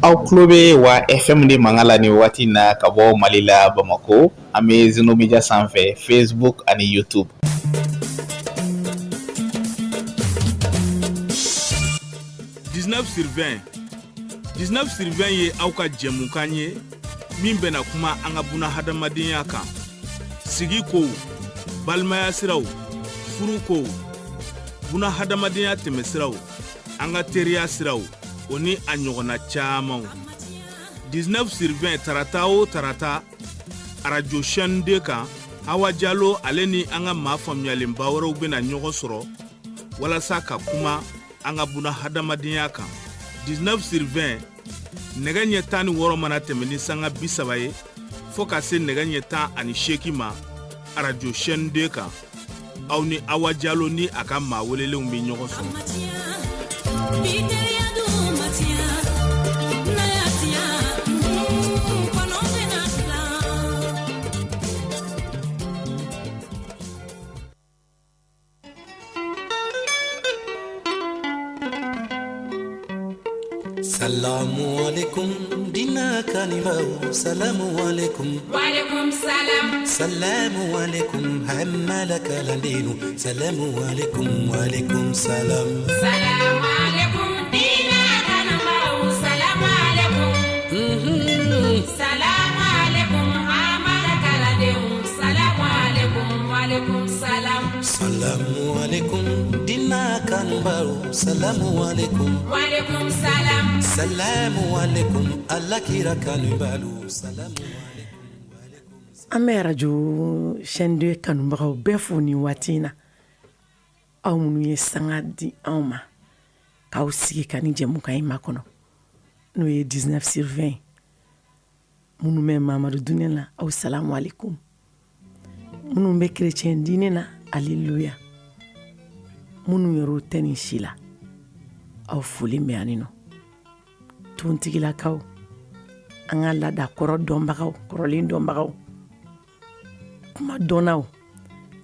Aw tulo bɛ wa FM de mankan la nin waati in na ka bɔ Mali la Bamakɔ an bɛ Zeno Media sanfɛ Facebook ani YouTube. 19 sur 20 19 sur 20 ye aw ka jɛmukan ye min bɛna kuma an ka buna hadamadenya kan sigi kow balimaya siraw furu kow buna hadamadenya tɛmɛsiraw an ka teriya siraw o ni a ɲɔgɔnna camanw 19 sur 20 tarata o tarata arajo chaîne 2 kan Hawa Jalo ale ni an ka maa faamuyalenba wɛrɛw bɛna ɲɔgɔn sɔrɔ walasa ka kuma an ka buna hadamadenya kan 19 sur 20 nɛgɛ ɲɛ 16 mana tɛmɛ ni sanga 30 ye fo ka se nɛgɛ ɲɛ 18 ma arajo chaîne 2 kan aw ni Awa Jalo ni a ka maa welelenw bɛ ɲɔgɔn sɔrɔ. Salamu alaikum dina kanubaw salamu alaikum Walaikum salam. Salamu alaikum hamala kalandenw salamu alaikum walaikum salam. Salamu alaikum dina kanubaw salamu alaikum. Salamu alaikum hamala kalandenw salamu alaikum walaikum salam. Salamu alaikum dina kanubaw salamu alaikum Walaikum salam. Salamu alaikum alakira kanubalu salamu alaikum. An bɛ arajo chaîne 2 kanubagaw bɛɛ fo nin waati in na aw minnu ye sanga di anw ma k'aw sigi ka ni jɛmukan in makɔnɔ n'o ye 19 sur 20 minnu bɛ mamadu diinɛ na aw salamu alaikum minnu bɛ kerecɛn diinɛ na aleluya minnu yɛrɛ tɛ nin si la aw foli bɛ yan nɔ tontigilakaw an ka laada kɔrɔ dɔnbagaw kɔrɔlen dɔnbagaw kuma dɔnnaw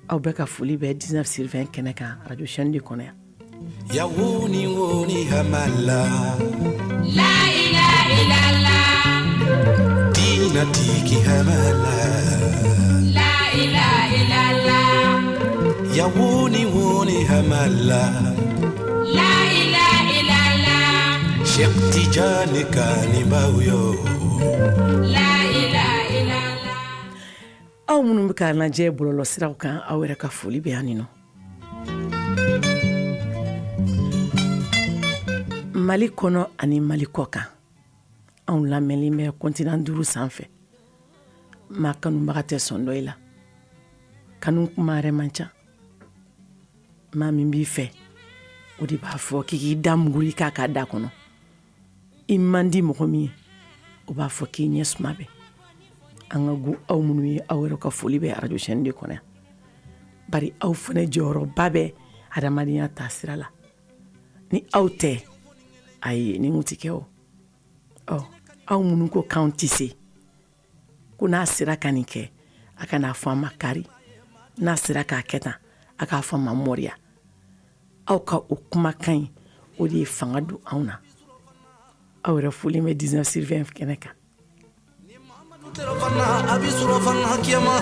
aw bɛɛ ka foli bɛ 19 sur 20 kɛnɛ kan arajo chaîne 2 kɔnɔ yan. Ya woni woni hamala La ilaha illallah. Dina tiki hamala La ilaha illallah. Ya woni woni hamala La ilaha illallah. Cheikh Tidiane kanubaw yo La ilaha illallah. Aw minnu bɛ k'a lajɛ bɔlɔlɔsiraw kan aw yɛrɛ ka foli bɛ yan nɔ Mali kɔnɔ ani Mali kɔ kan anw lamɛnlen bɛ continent duuru sanfɛ maa kanubaga tɛ sɔn dɔ i la kanu kuma yɛrɛ man ca maa min b'i fɛ o de b'a fɔ k'i k'i da muguri k'a ka da kɔnɔ i man di mɔgɔ min ye o b'a fɔ k'i ɲɛ suma bɛ an ka go aw minnu ye aw yɛrɛ ka foli bɛ arajo chaîne 2 kɔnɔ yan bari aw fana jɔyɔrɔba bɛ adamadenya taasira la ni aw tɛ ayi ni tɛ kɛ o ɔ aw minnu ko k'anw tɛ se ko n'a sera ka nin kɛ a kana fɔ an ma kari n'a sera k'a kɛ tan a k'a fɔ an ma mɔriya aw ka o kumakan in o de ye fanga don anw na aw yɛrɛ foli bɛ 19 sur 20 kɛnɛ kan. A bɛ sɔrɔ fana kiyama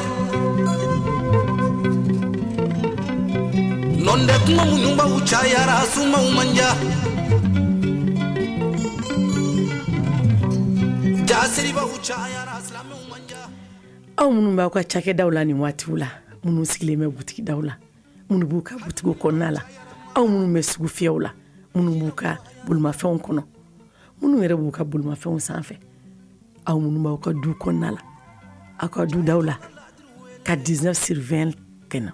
nɔntɛ kuma minnubaw cayara sumaw man ja jasiribaw cayara silamɛw man ja. Aw minnu b'aw ka cakɛdaw la nin waatiw la minnu sigilen bɛ butigidaw la minnu b'u ka butigiw kɔnɔna la aw minnu bɛ sugu fiyɛw la minnu b'u ka bolimafɛnw kɔnɔ minnu yɛrɛ b'u ka bolimafɛnw sanfɛ aw minnu b'aw ka du kɔnɔna la aw ka dudaw la ka 19 sur 20 kɛnɛ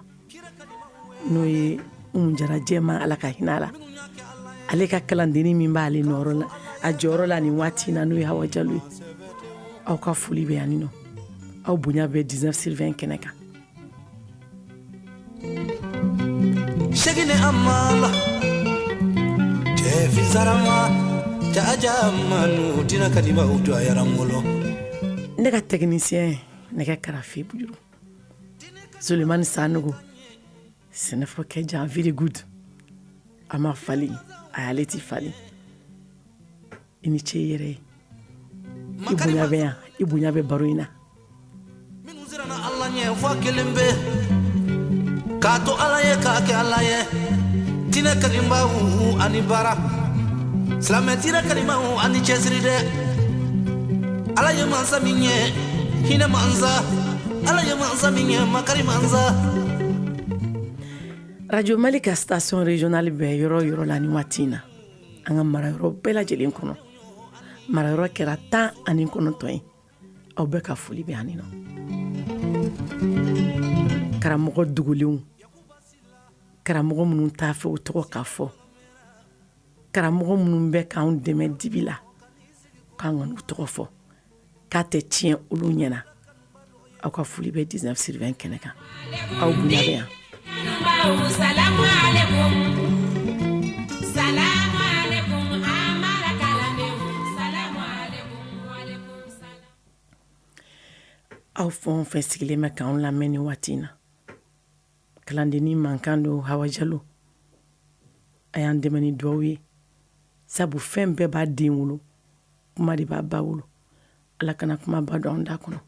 n'o ye Umu Jara jɛma ala ka hinɛ a la ale ka kalandennin min b'ale nɔrɔ la a jɔyɔrɔ la nin waati in na n'o ye Hawa Jalo ye aw ka foli bɛ yan nɔ aw bonya bɛ 19 sur 20 kɛnɛ kan. Segin amala cɛ fisarama jaja manu dina kadibaw jɔ a yɛrɛ ngolo. Ne ka technicien nɛgɛ karafe bujuru Sulemani Sanogo sɛnɛfɔ kɛ jan very good a ma falen a y'ale ti falen i ni ce i yɛrɛ ye. I bonya bɛ yan, i bonya bɛ baro in na. Minnu siranna Ala ɲɛ fɔ kelen bɛ k'a to Ala ye k'a kɛ Ala ye diinɛ kanibaw ani baara silamɛ diinɛ kanibaw ani cɛsiri dɛ Ala ye mansa min ye hinɛ mansa Ala ye mansa min ye makari mansa. Radio Mali ka station régionale bɛ yɔrɔ yɔrɔ la ni waati in na, an ka marayɔrɔ bɛɛ lajɛlen kɔnɔ, marayɔrɔ kɛra 19 ye. Aw bɛɛ ka foli bɛ yan nɔ. Karamɔgɔ dugulenw, karamɔgɔ minnu t'a fɛ u tɔgɔ ka fɔ, karamɔgɔ minnu bɛ k'anw dɛmɛ dibi la k'an ka n'u tɔgɔ fɔ k'a tɛ tiɲɛ olu ɲɛna, aw ka foli bɛ 19 sur 20 kɛnɛ kan. Aw bonya bɛ yan. Aw fɛn o fɛn sigilen bɛ k'anw lamɛn nin waati in na, kalandennin mankan don Hawa Jalo, a y'an dɛmɛ ni dugawu ye, sabu fɛn bɛɛ b'a den wolo, kuma de b'a ba wolo. Ala kana kuma ba don an da kɔnɔ.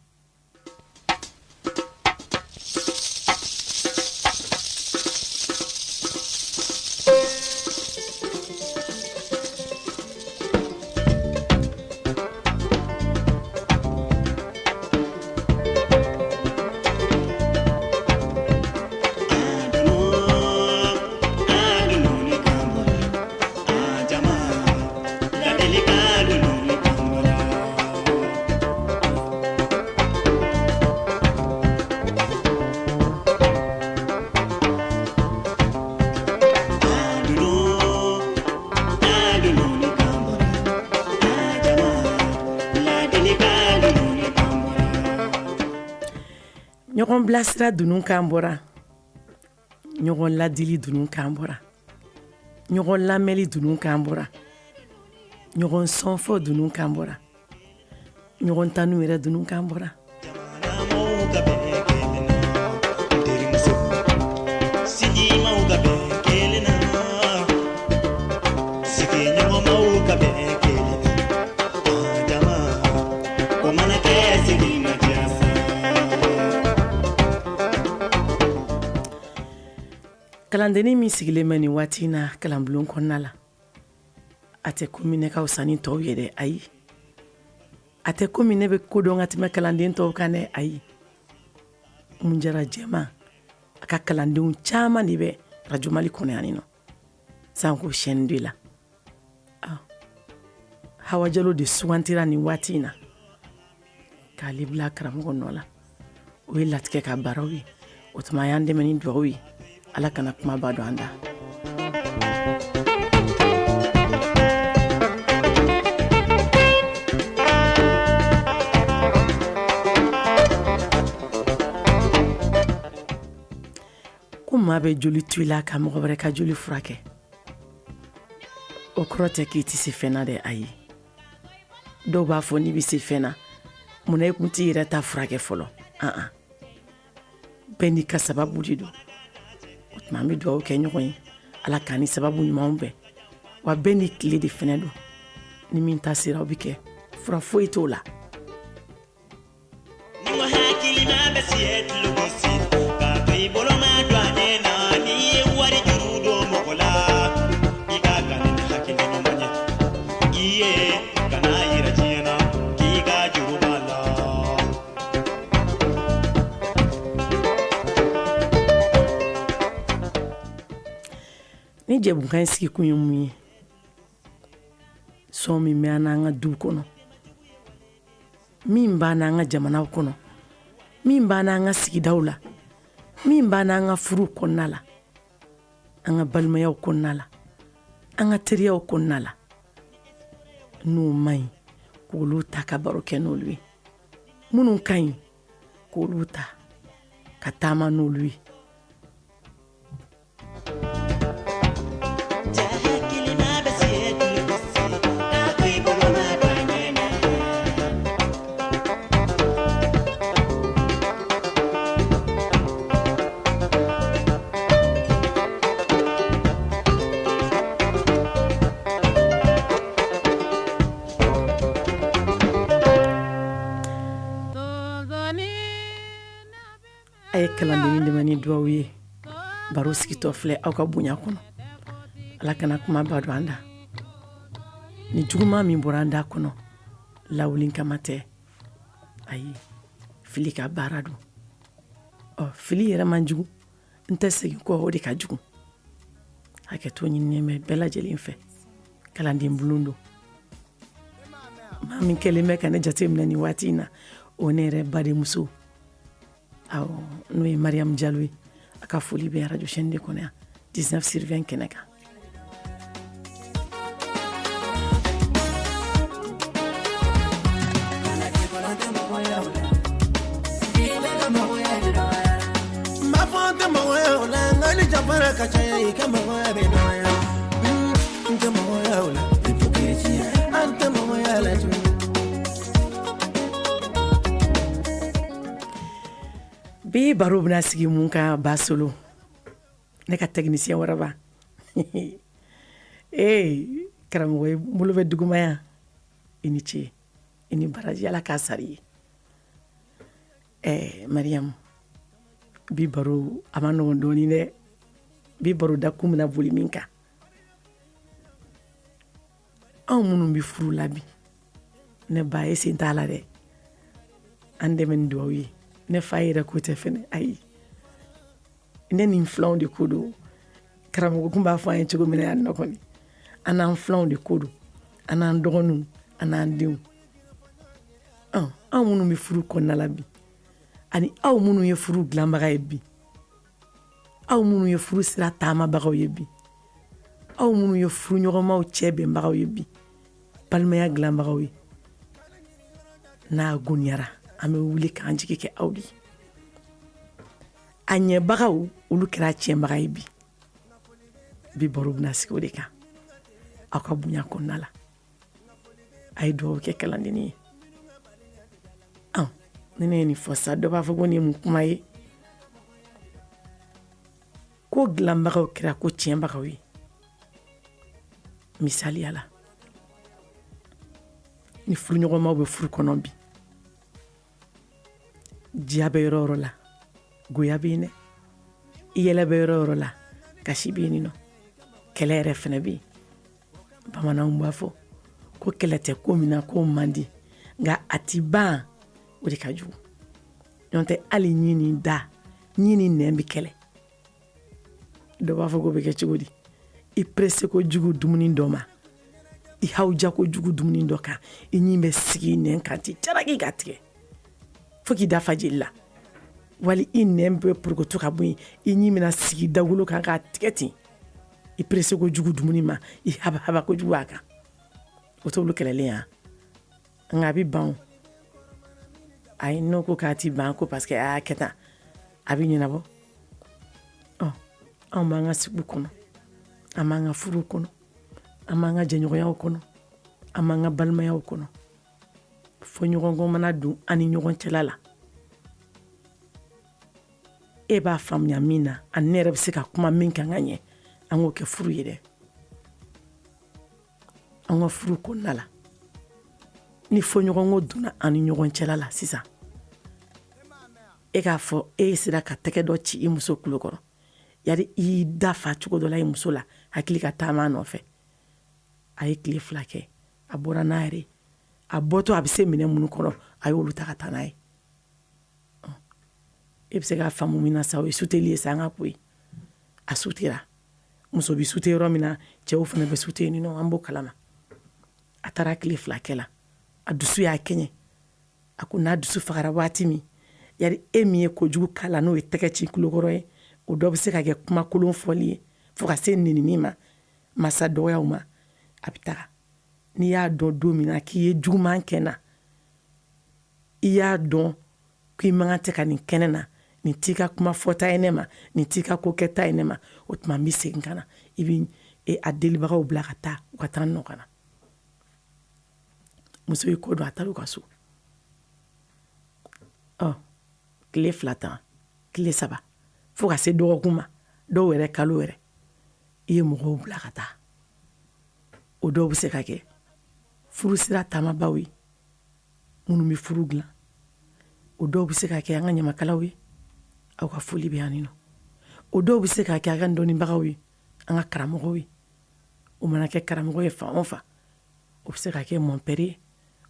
Ɲɔgɔn bilasira dunun kan bɔra, ɲɔgɔn ladili dunun kan bɔra, ɲɔgɔn lamɛnli dunun kan bɔra, ɲɔgɔn sɔnfɔ dunun kan bɔra, ɲɔgɔn tanu yɛrɛ dunun kan bɔra. Kalandennin min sigilen bɛ nin waati in na kalanbulon kɔnɔna la, a tɛ komi ne ka fisa ni tɔw ye dɛ, ayi. A tɛ komi ne bɛ ko dɔn ka tɛmɛ kalanden tɔw kan dɛ, ayi. Umu Jara jɛma, a ka kalandenw caman de bɛ Radio Mali kɔnɔ yan nɔ, sanko chaîne 2 la. Hawa Jalo de sugantira nin waati in na k'ale bila karamɔgɔ nɔ la. O ye latigɛ ka baaraw ye. O tuma a y'an dɛmɛ ni dugawu ye, Ala kana kumaba don an da. Ko maa bɛ joli to i la ka mɔgɔ wɛrɛ ka joli furakɛ, o kɔrɔ tɛ k'i tɛ se fɛn na dɛ, ayi. Dɔw b'a fɔ n'i bɛ se fɛn na, munna i kun t'i yɛrɛ ta furakɛ fɔlɔ? An bɛɛ n'i ka sababu de don. O tuma an bɛ dugawu kɛ ɲɔgɔn ye, Ala k'an ni sababu ɲumanw bɛn. Wa bɛɛ n'i tile de fɛnɛ don, ni min ta sera o bɛ kɛ, fura foyi t'o la. Ni jɛmukan in sigi kun ye mun ye, sɔn min bɛ an n'an ka du kɔnɔ, min b'an n'an ka jamanaw kɔnɔ, min b'an n'an ka sigidaw la, min b'an n'an ka furuw kɔnɔna la, an ka balimayaw kɔnɔna la, an ka teriyaw kɔnɔna la, n'o man ɲi k'olu ta ka baro kɛ n'olu ye, minnu ka ɲi k'olu ta ka taama n'olu ye. A ye kalandennin dɛmɛ ni dugawu ye. Baro sigitɔ filɛ aw ka bonya kɔnɔ. Ala kana kumaba don an da. Ni juguman min bɔra an da kɔnɔ, lawuli kama tɛ. Ayi, fili ka baara don. Ɔ, fili yɛrɛ man jugu. N tɛ segin kɔ, o de ka jugu. Hakɛto ɲininen bɛ bɛɛ lajɛlen fɛ. Kalanden bulon don. Maa min kɛlen bɛ ka ne jate minɛ nin waati in na, o ne yɛrɛ badenmuso, awɔ, n'o ye Mariam Jalo ye. A ka foli bɛ radio chaîne de kɔnɔ yan, 19 sur 20 kɛnɛ kan. Bi baro bɛna sigi mun kan? Basolo, ne ka technicien waraba, ee karamɔgɔ ye, bolo bɛ duguma yan. I ni ce, i ni baraji, Ala k'a sara i ye. Ɛɛ Mariam, bi baro a ma nɔgɔn dɔɔni dɛ. Bi baro da kun bɛna boli min kan, anw minnu bɛ furu la bi, ne ba ye sen t'a la dɛ, an dɛmɛ ni dugawu ye. Ne fa yɛrɛ ko tɛ fɛnɛ, ayi, ne ni n filanw de ko don. Karamɔgɔ kun b'a fɔ an ye cogo min na yan nɔ kɔni, an n'an filanw de ko don, an n'an dɔgɔninw, an n'an denw. Anw minnu bɛ furu kɔnɔna la bi, ani aw minnu ye furu dilanbaga ye bi, aw minnu ye furu sira taamabagaw ye bi, aw minnu ye furuɲɔgɔnmaw cɛ bɛnbagaw ye bi, balimaya dilanbagaw ye, n'a goniyara, an bɛ wuli k'an jigi kɛ aw de ye. A ɲɛbagaw, olu kɛra tiɲɛbaga ye bi. Bi baro bɛna sigi o de kan aw ka bonya kɔnɔna la. A ye dugawu kɛ kalandennin ye. Ni ne ye nin fɔ sa, dɔ b'a fɔ ko nin ye mun kuma ye? Ko dilanbagaw kɛra ko tiɲɛbagaw ye. Misaliya la, ni furuɲɔgɔnmaw bɛ furu kɔnɔ bi, diya bɛ yɔrɔ yɔrɔ la, goya bɛ yen dɛ. Yɛlɛ bɛ yɔrɔ yɔrɔ la, kasi bɛ yen nɔ. Kɛlɛ yɛrɛ fɛnɛ bɛ yen. Bamananw b'a fɔ ko kɛlɛ tɛ ko min na ko man di, nka a ti ban, o de ka jugu. N'o tɛ, hali ɲin ni da, ɲin ni nɛn bɛ kɛlɛ. Dɔ b'a fɔ k'o bɛ kɛ cogo di? I pressé kojugu dumuni dɔ ma, i hawuja kojugu dumuni dɔ kan, i ɲin bɛ sigi i nɛn kan ten caraki ka tigɛ fo k'i dafa jeli la, wali i nɛn bɛ porokoto ka bɔ yen, i ɲin bɛna sigi dagolo kan k'a tigɛ ten. I pressé kojugu dumuni ma, i habahaba kojugu a kan, o t'olu kɛlɛlen yan. Nka a bɛ ban. Ayi, n'o ko k'a ti ban ko parce que a y'a kɛ tan, a bɛ ɲɛnabɔ. Ɔ, anw b'an ka sigiw kɔnɔ, an b'an ka furuw kɔnɔ, an b'an ka jɛɲɔgɔnyaw kɔnɔ, an b'an ka balimayaw kɔnɔ. Fɔ ɲɔgɔn mana don an ni ɲɔgɔn cɛla la, e b'a faamuya min na, ani ne yɛrɛ bɛ se ka kuma min kan ka ɲɛ, an k'o kɛ furu ye dɛ. An ka furu kɔnɔna la, ni fɔɲɔgɔnkɔ donna an ni ɲɔgɔn cɛla la sisan, e k'a fɔ e sera ka tɛgɛ dɔ ci i muso tulo kɔrɔ, yari i y'i da fa cogo dɔ la i muso la, hakili ka taama nɔfɛ, a ye tile 2 kɛ, a bɔra n'a yɛrɛ, a bɔtɔ a bɛ se minɛ minnu kɔnɔ, a y'olu ta ka taa n'a ye. E bɛ se k'a faamu min na sa, o ye suteli ye sa. An ka ko ye, a sutera. Muso bɛ sute yɔrɔ min na, cɛw fana bɛ sute yen nɔ, an b'o kalama. A taara tile 2 kɛ la, a dusu y'a kɛɲɛ. A ko n'a dusu fagara waati min, yari e min ye kojugu k'a la, n'o ye tɛgɛ ci tulokɔrɔ ye, o dɔ bɛ se ka kɛ kumakolon fɔli ye fo ka se nenini ma, masa dɔgɔyaw ma. A bɛ taga. N'i y'a dɔn don min na k'i ye juguman kɛ na, i y'a dɔn k'i man kan tɛ ka nin kɛnɛ na, nin t'i ka kuma fɔta ye ne ma, nin t'i ka ko kɛta ye ne ma, o tuma n bɛ segin ka na. I bɛ a delibagaw bila ka taa, u ka taa n nɔ ka na. Muso ye ko don, a taara u ka so. Ɔ, tile 2 tan, tile 3, fo ka se dɔgɔkun ma, dɔw yɛrɛ kalo yɛrɛ, i ye mɔgɔw bila ka taa. O dɔw bɛ se ka kɛ furu sira taamabaw ye, minnu bɛ furu dilan. O dɔw bɛ se ka kɛ an ka ɲamakalaw ye. Aw ka foli bɛ yan nɔ. O dɔw bɛ se ka kɛ a ka dɔnnibagaw ye, an ka karamɔgɔw ye. O mana kɛ karamɔgɔ ye fan o fan, o bɛ se ka kɛ mon père ye,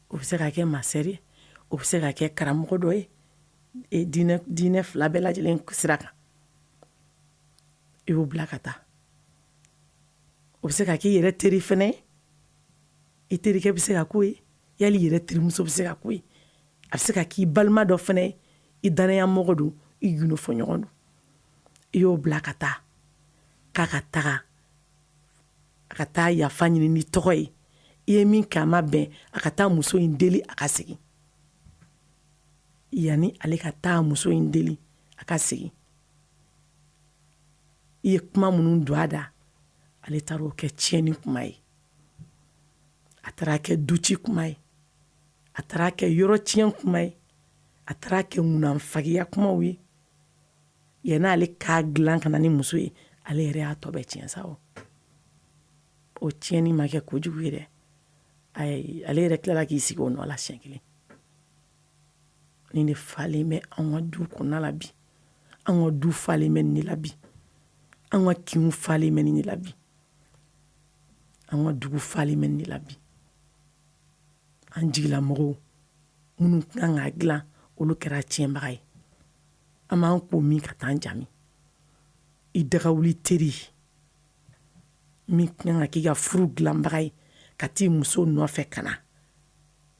o bɛ se ka kɛ ma sœur ye, o bɛ se ka kɛ karamɔgɔ dɔ ye diinɛ fila bɛɛ lajɛlen sira kan. I y'o bila ka taa. O bɛ se ka k'i yɛrɛ teri fɛnɛ ye, i terikɛ bɛ se ka k'o ye, yali i yɛrɛ terimuso bɛ se ka k'o ye, a bɛ se ka k'i balima dɔ fɛnɛ ye, i dannayamɔgɔ don, i gundofɔɲɔgɔn don. I y'o bila ka taa k'a ka taga, a ka taa yafa ɲini ni tɔgɔ ye. I ye min kɛ a ma bɛn, a ka taa muso in deli a ka segin. Yanni ale ka taa muso in deli a ka segin, i ye kuma minnu don a da, ale taara o kɛ tiɲɛni kuma ye, a taara kɛ duci kuma ye, a taara kɛ yɔrɔ tiɲɛ kuma ye, a taara kɛ ŋunanfagiya kumaw ye. Yanni ale k'a dilan ka na ni muso ye, ale yɛrɛ y'a tɔ bɛɛ tiɲɛ sa. O o tiɲɛni ma kɛ kojugu ye dɛ, ayi, ale yɛrɛ tilala k'i sigi o nɔ la siɲɛ kelen. Nin de falen bɛ anw ka du kɔnɔna la bi, an ka du falen bɛ nin de la bi, an ka kinw falen bɛ nin de la bi, an ka dugu falen bɛ nin de la bi. An jigilamɔgɔw minnu kan k'a dilan, olu kɛra tiɲɛbaga ye. An b'an ko min ka taa an jami, i dagawuli teri min kan ka k'i ka furu dilanbaga ye, ka t'i muso nɔfɛ ka na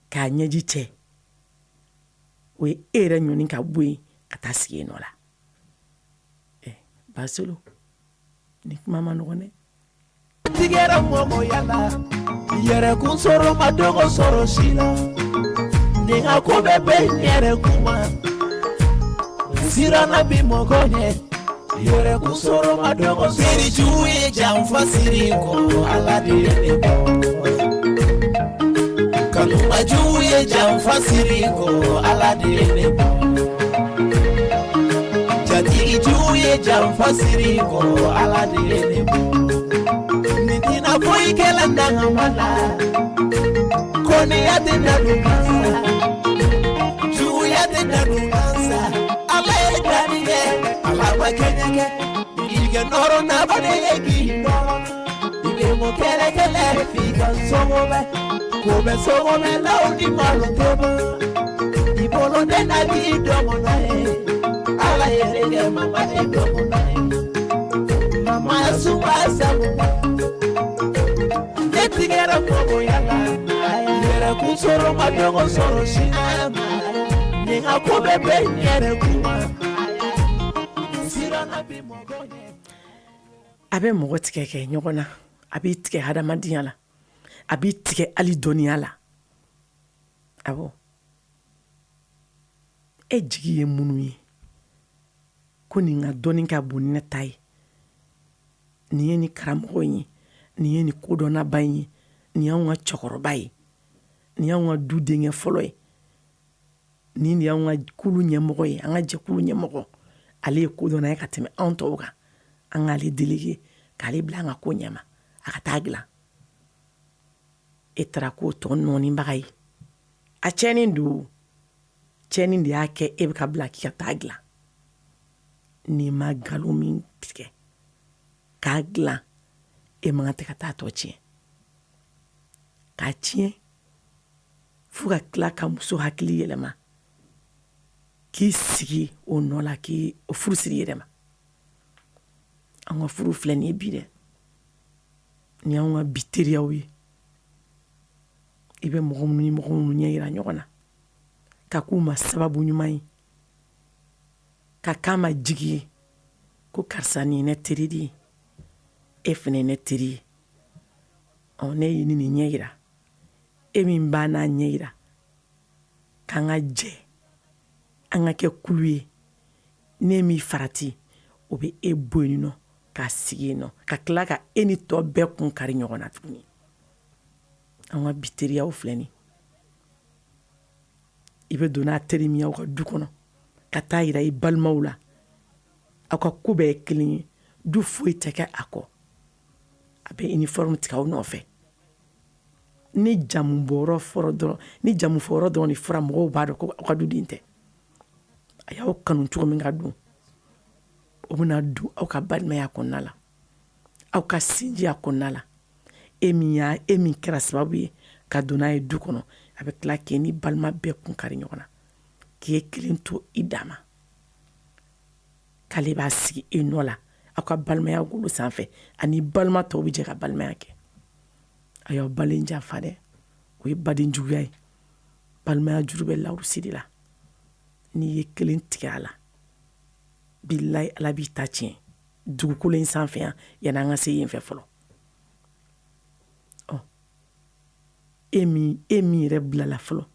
k'a ɲɛji cɛ, o ye e yɛrɛ ɲɔni ka bɔ yen ka taa sigi yen nɔ la. Basolo, ni kuma ma nɔgɔn dɛ. Tigɛra mɔgɔya la, yɛrɛkun sɔrɔ ma dɔgɔ sɔrɔ si la. Ni n ka ko bɛɛ bɛ n yɛrɛ kuma, n siranna bi mɔgɔ ɲɛ. Yɛrɛkun sɔrɔ ma dɔgɔ sɔrɔ. Teri jugu ye janfa siri kɔ, Ala de ye ne bɔ. Kanuba jugu ye janfa siri kɔ, Ala de ye ne bɔ. Jatigi jugu ye janfa siri kɔ, Ala de ye ne bɔ. Ni tɛna foyi kɛla dangama la, kɔniya tɛ dadon kansa, juguya tɛ dadon kansa. Ala ye danni kɛ, Ala ma kɛɲɛ kɛ. I kɛ nɔrɔ naba de ye k'i nɔrɔ. I bɛ mɔ kɛlɛ kɛlɛ f'i ka sɔgɔmɛ, ko bɛ sɔgɔmɛ law ni malo tɛ ban. I bolo tɛ na k'i dɔgɔnɔ ye, Ala ye ne kɛ mama de dɔgɔnɔ ye. Mama suma sabu ne tigɛra mɔgɔya la, yɛrɛkun sɔrɔ ma dɔgɔ sɔrɔ si la. Ni n ka ko bɛɛ bɛ n yɛrɛ kuma, n siranna bi mɔgɔ ɲɛ. A bɛ mɔgɔ tigɛ kɛ ɲɔgɔn na, a b'i tigɛ hadamadenya la, a b'i tigɛ hali dɔnniya la. Awɔ, e jigi ye minnu ye ko nin ka dɔnni ka bon ni ne ta ye, nin ye nin karamɔgɔ in ye, nin ye nin kodɔnnaba in ye, nin y'anw ka cɛkɔrɔba ye, nin y'anw ka du denkɛ fɔlɔ ye, nin de y'anw ka kulu ɲɛmɔgɔ ye, an ka jɛkulu ɲɛmɔgɔ, ale ye kodɔnna ye ka tɛmɛ anw tɔw kan, an k'ale délégué k'ale bila an ka ko ɲɛma, a ka taa dilan. E taara k'o tɔ nɔɔnibaga ye. A tiɲɛni don, tiɲɛni de y'a kɛ e bɛ ka bila k'i ka taa dilan. N'i ma nkalon min tigɛ k'a dilan, e man kan tɛ ka taa tɔ tiɲɛ, k'a tiɲɛ fo ka tila ka muso hakili yɛlɛma k'i sigi o nɔ la, k'i o furu siri yɛrɛ ma. An ka furu filɛ nin ye bi dɛ, nin y'anw ka bi teriyaw ye. I bɛ mɔgɔ minnu ni mɔgɔ minnu ɲɛ yira ɲɔgɔn na, ka k'u ma sababu ɲuman ye, ka k'a ma jigi ye ko karisa nin ye ne teri de ye, e fana ye ne teri ye. Ɔ, ne ye nin ɲɛ yira, e min b'a n'a ɲɛ yira k'an ka jɛ, an ka kɛ kulu ye. Ne m'i farati, o bɛ e bɔ yen nɔ k'a sigi yen nɔ, ka tila ka e ni tɔ bɛɛ kun kari ɲɔgɔn na tuguni. An ka bi teriyaw filɛ nin. I bɛ don n'a teri min y'aw ka du kɔnɔ ka taa yira i balimaw la, aw ka ko bɛɛ ye kelen ye, du foyi tɛ kɛ a kɔ, a bɛ uniforme tigɛ aw nɔfɛ. Ni jamu bɔyɔrɔ fɔra dɔrɔn, ni jamu fɔyɔrɔ dɔrɔn de fɔra, mɔgɔw b'a dɔn ko aw ka duden tɛ. A y'aw kanu cogo min ka don, O bɛna don aw ka balimaya kɔnɔna la, aw ka sinjiya kɔnɔna la. E min kɛra sababu ye ka don n'a ye du kɔnɔ, a bɛ tila k'e ni balima bɛɛ kun kari ɲɔgɔn na, k'e kelen to i dama, k'ale b'a sigi e nɔ la aw ka balimaya golo sanfɛ, ani balima tɔw bɛ jɛ ka balimaya kɛ. A y'aw balen janfa dɛ, o ye baden juguya ye. Balimaya juru bɛ lawurusi de la. N'i ye kelen tigɛ a la, bilayi Ala b'i ta tiɲɛ dugukolo in sanfɛ yan, yanni an ka se yen fɛ fɔlɔ. Ɔ, e min yɛrɛ bilala fɔlɔ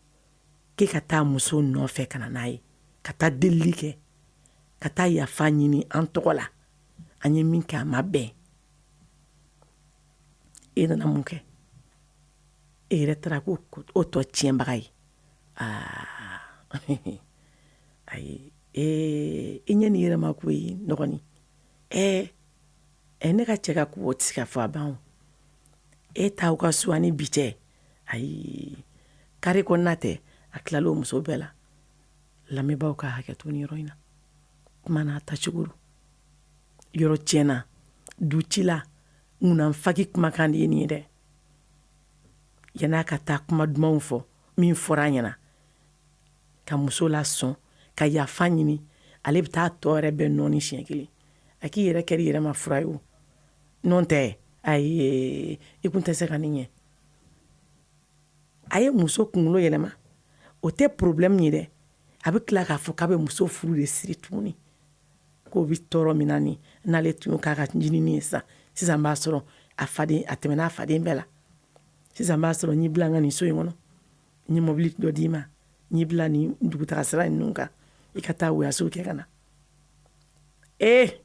k'e ka taa muso nɔfɛ ka na n'a ye, ka taa delili kɛ, ka taa yafa ɲini an tɔgɔ la, an ye min kɛ a ma bɛn, e nana mun kɛ? E yɛrɛ taara ko o tɔ tiɲɛbaga ye. Aa, ayi, ee, i ɲɛ ni yɛrɛ ma ko ye dɔgɔnin. Ne ka cɛ ka ko o tɛ se ka fɔ a ban o. E t'aw ka so ani bi cɛ. Ayi, kare kɔnɔna tɛ, a tilala o muso bɛɛ la. Lamɛnbaaw ka hakɛ to nin yɔrɔ in na. Kuma n'a tacogo don. Yɔrɔ tiɲɛna, du ci la, ŋunanfaki kumakan de ye nin ye dɛ. Yan'a ka taa kuma dumanw fɔ, min fɔra a ɲɛna, ka muso lasɔn, ka yafa ɲini, ale bɛ taa tɔ yɛrɛ bɛɛ nɔɔni siɲɛ kelen. A k'i yɛrɛ kɛra i yɛrɛ ma fura ye o. N'o tɛ, ayi, i kun tɛ se ka nin ɲɛ. A ye muso kunkolo yɛlɛma, o tɛ problème ye dɛ. A bɛ tila k'a fɔ k'a bɛ muso furu de siri tuguni. K'o bɛ tɔɔrɔ min na nin, n'ale tun y'o k'a ka ɲinini ye sisan, sisan b'a sɔrɔ a faden, a tɛmɛna a faden bɛɛ la. Sisan b'a sɔrɔ n y'i bila n ka nin so in kɔnɔ, n ye mobili dɔ d'i ma, n y'i bila nin dugutaga sira ninnu kan, i ka taa voyage kɛ ka na. Ee,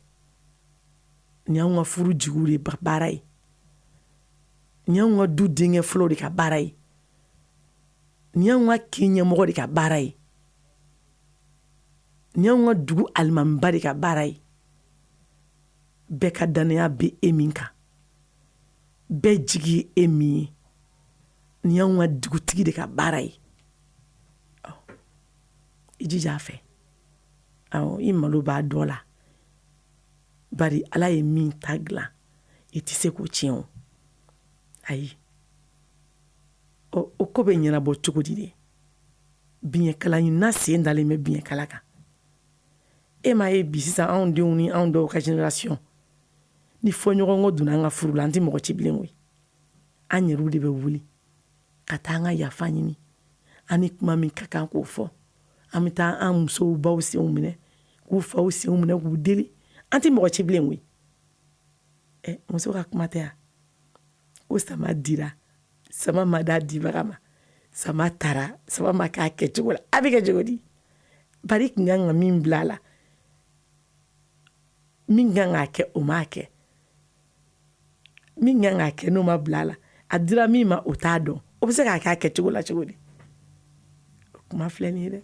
nin y'anw ka furu jigiw de baara ye. Nin y'anw ka du denkɛ fɔlɔw de ka baara ye. Nin y'anw ka kin ɲɛmɔgɔ de ka baara ye. Nin y'anw ka dugu alimamiba de ka baara ye. Bɛɛ ka dannaya bɛ e min kan, bɛɛ jigi ye e min ye, nin y'anw ka dugutigi de ka baara ye. I jija a fɛ. Awɔ, i malo b'a dɔ la, bari Ala ye min ta dilan, i tɛ se k'o tiɲɛ o. Ayi, o ko bɛ ɲɛnabɔ cogo di de? Biɲɛkala ɲinina sen dalen bɛ biɲɛkala kan. E m'a ye bi sisan anw denw ni anw dɔw ka génération, ni fɔɲɔgɔnkɔ donna an ka furu la, an tɛ mɔgɔ ci bilen koyi. An yɛrɛw de bɛ wuli ka taa an ka yafa ɲini, an ni kuma min ka kan k'o fɔ, an bɛ taa an musow baw senw minɛ, k'u faw senw minɛ, k'u deli. An tɛ mɔgɔ ci bilen koyi. Muso ka kuma tɛ yan ko sama dira, sama ma d'a dibaga ma, sama taara, sama ma k'a kɛcogo la. A bɛ kɛ cogo di? Bari i kun kan ka min bila a la, min kan k'a kɛ o m'a kɛ, min kan k'a kɛ n'o ma bila a la, a dira min ma o t'a dɔn, o bɛ se k'a kɛ a kɛcogo la cogo di? O kuma filɛ nin ye dɛ.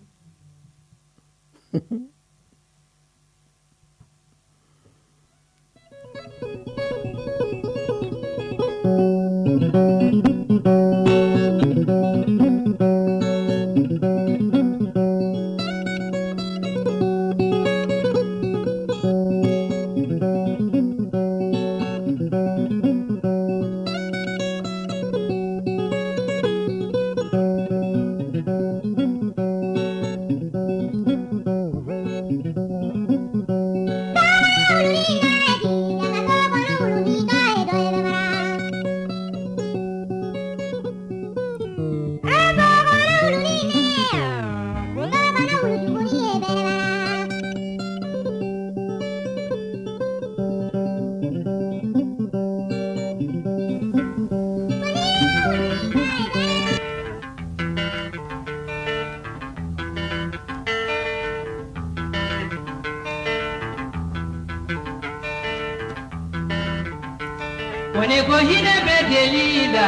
Kone ko hinɛ bɛ deli la,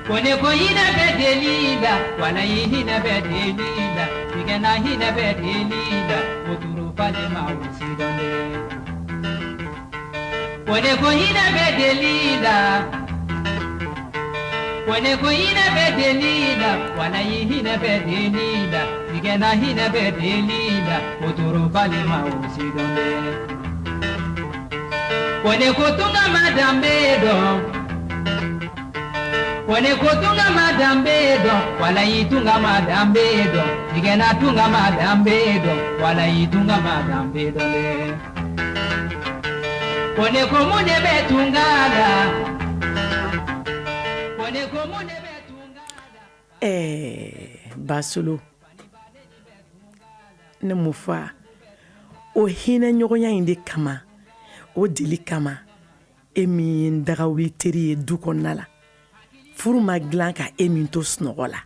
kone ko hinɛ bɛ deli la, walayi hinɛ bɛ deli la, tigɛna hinɛ bɛ deli la, wotoro falen ma o si dɔn dɛ. Kone ko hinɛ bɛ deli la, Ko ne ko hinɛ bɛ deli la, walayi hinɛ bɛ deli la, tigɛna hinɛ bɛ deli la, o toro balima o si dɔn dɛ. Ko ne ko tunga ma danbe dɔn. Ko ne ko tunga ma danbe dɔn, walayi tunga ma danbe dɔn, tigɛna tunga ma danbe dɔn, walayi tunga ma danbe dɔn dɛ. Ko ne ko mun de bɛ tunga la? Ko ne ko mun de bɛ tunga la? Basolo, ne m'o fɔ a, o hinɛ ɲɔgɔnya in de kama, o deli kama, e min ye n dagawuli teri ye du kɔnɔna la, furu ma dilan ka e min to sunɔgɔ la,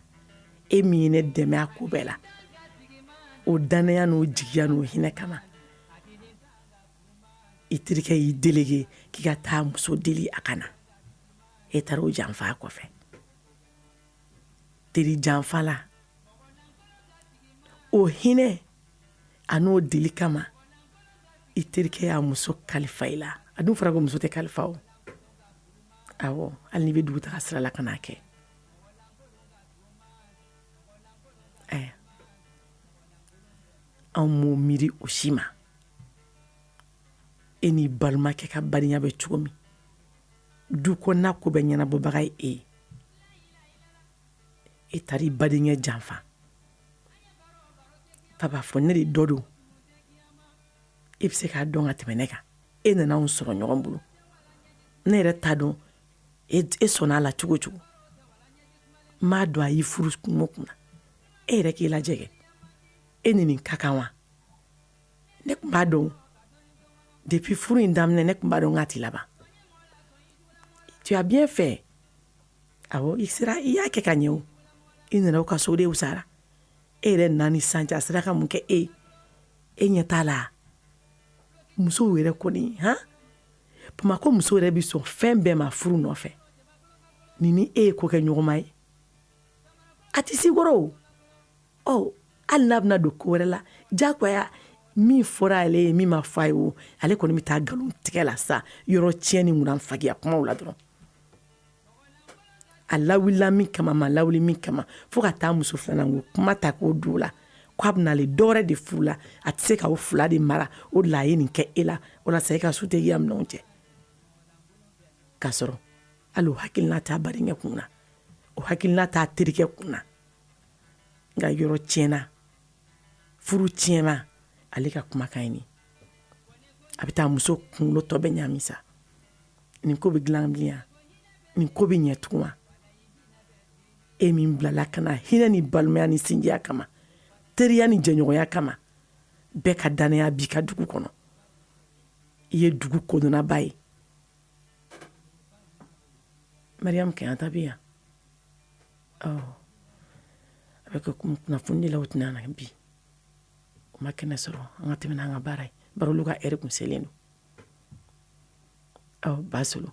e min ye ne dɛmɛ a ko bɛɛ la, o dannaya n'o jigiya n'o hinɛ kama, i terikɛ y'i délégué k'i ka taa muso deli a ka na, e taara o janfa a kɔfɛ. Teri janfa la, o hinɛ a n'o deli kama, i terikɛ y'a muso kalifa i la. A dun fɔra ko muso tɛ kalifa o. Awɔ, hali n'i bɛ dugutaga sira la ka n'a kɛ. Anw m'o miiri o si ma. E n'i balimakɛ ka badenya bɛ cogo min, du kɔnɔna ko bɛɛ ɲɛnabɔbaga ye e ye. E taara i badenkɛ janfa. Fa b'a fɔ ne de dɔ don, e bɛ se k'a dɔn ka tɛmɛ ne kan. E nana anw sɔrɔ ɲɔgɔn bolo, ne yɛrɛ t'a dɔn e sɔnna a la cogo cogo. N m'a dɔn a y'i furu kun o kun na. E yɛrɛ k'i lajɛ kɛ, e ni nin ka kan wa? Ne tun b'a dɔn depuis furu in daminɛ, ne tun b'a dɔn k'a ti laban. Tu as bien fait. Awɔ, i sera, i y'a kɛ ka ɲɛ o. I nana o ka so de wusara. E yɛrɛ nana ni sisan cɛ, a sera ka mun kɛ e ye? E ɲɛ t'a la. Musow yɛrɛ kɔni, han? Bamakɔ muso yɛrɛ bɛ sɔn fɛn bɛɛ ma furu nɔfɛ. Nin ni e ye ko kɛ ɲɔgɔnma ye, a tɛ s'i kɔrɔ o. Ɔ, hali n'a bɛna don ko wɛrɛ la, diyagoya min fɔra ale ye, min ma fɔ a ye o, ale kɔni bɛ taa nkalon tigɛ la sa, yɔrɔ tiɲɛ ni ŋunanfagiya kumaw la dɔrɔn. A lawulila min kama, ma lawuli min kama, fo ka taa muso filanan ko kuma ta k'o don o la, k'a bɛna ale dɔwɛrɛ de furu la, a tɛ se k'aw fila de mara, o de la a ye nin kɛ e la, walasa e ka sutigi ka minɛnw cɛ. K'a sɔrɔ hali o hakilina t'a badenkɛ kun na, o hakilina t'a terikɛ kun na. Nka yɔrɔ tiɲɛna, furu tiɲɛna, ale ka kumakan ye nin. A bɛ taa muso kunkolo tɔ bɛɛ ɲaami sa. Nin ko bɛ dilan bilen wa? Nin ko bɛ ɲɛ tugun wa? E min bilala ka na hinɛ ni balimaya ni sinjiya kama, teriya ni jɛɲɔgɔnya kama, bɛɛ ka dannaya b'i ka dugu kɔnɔ. I ye dugu kodɔnnaba ye. Mariam Kenyatta bɛ yan. Ɔ, a bɛ kɛ kunnafoni de la, o tɛna na bi. O ma kɛnɛ sɔrɔ, an ka tɛmɛ n'an ka baara ye. Bari olu ka heure kun selen don. Ɔ, Basolo.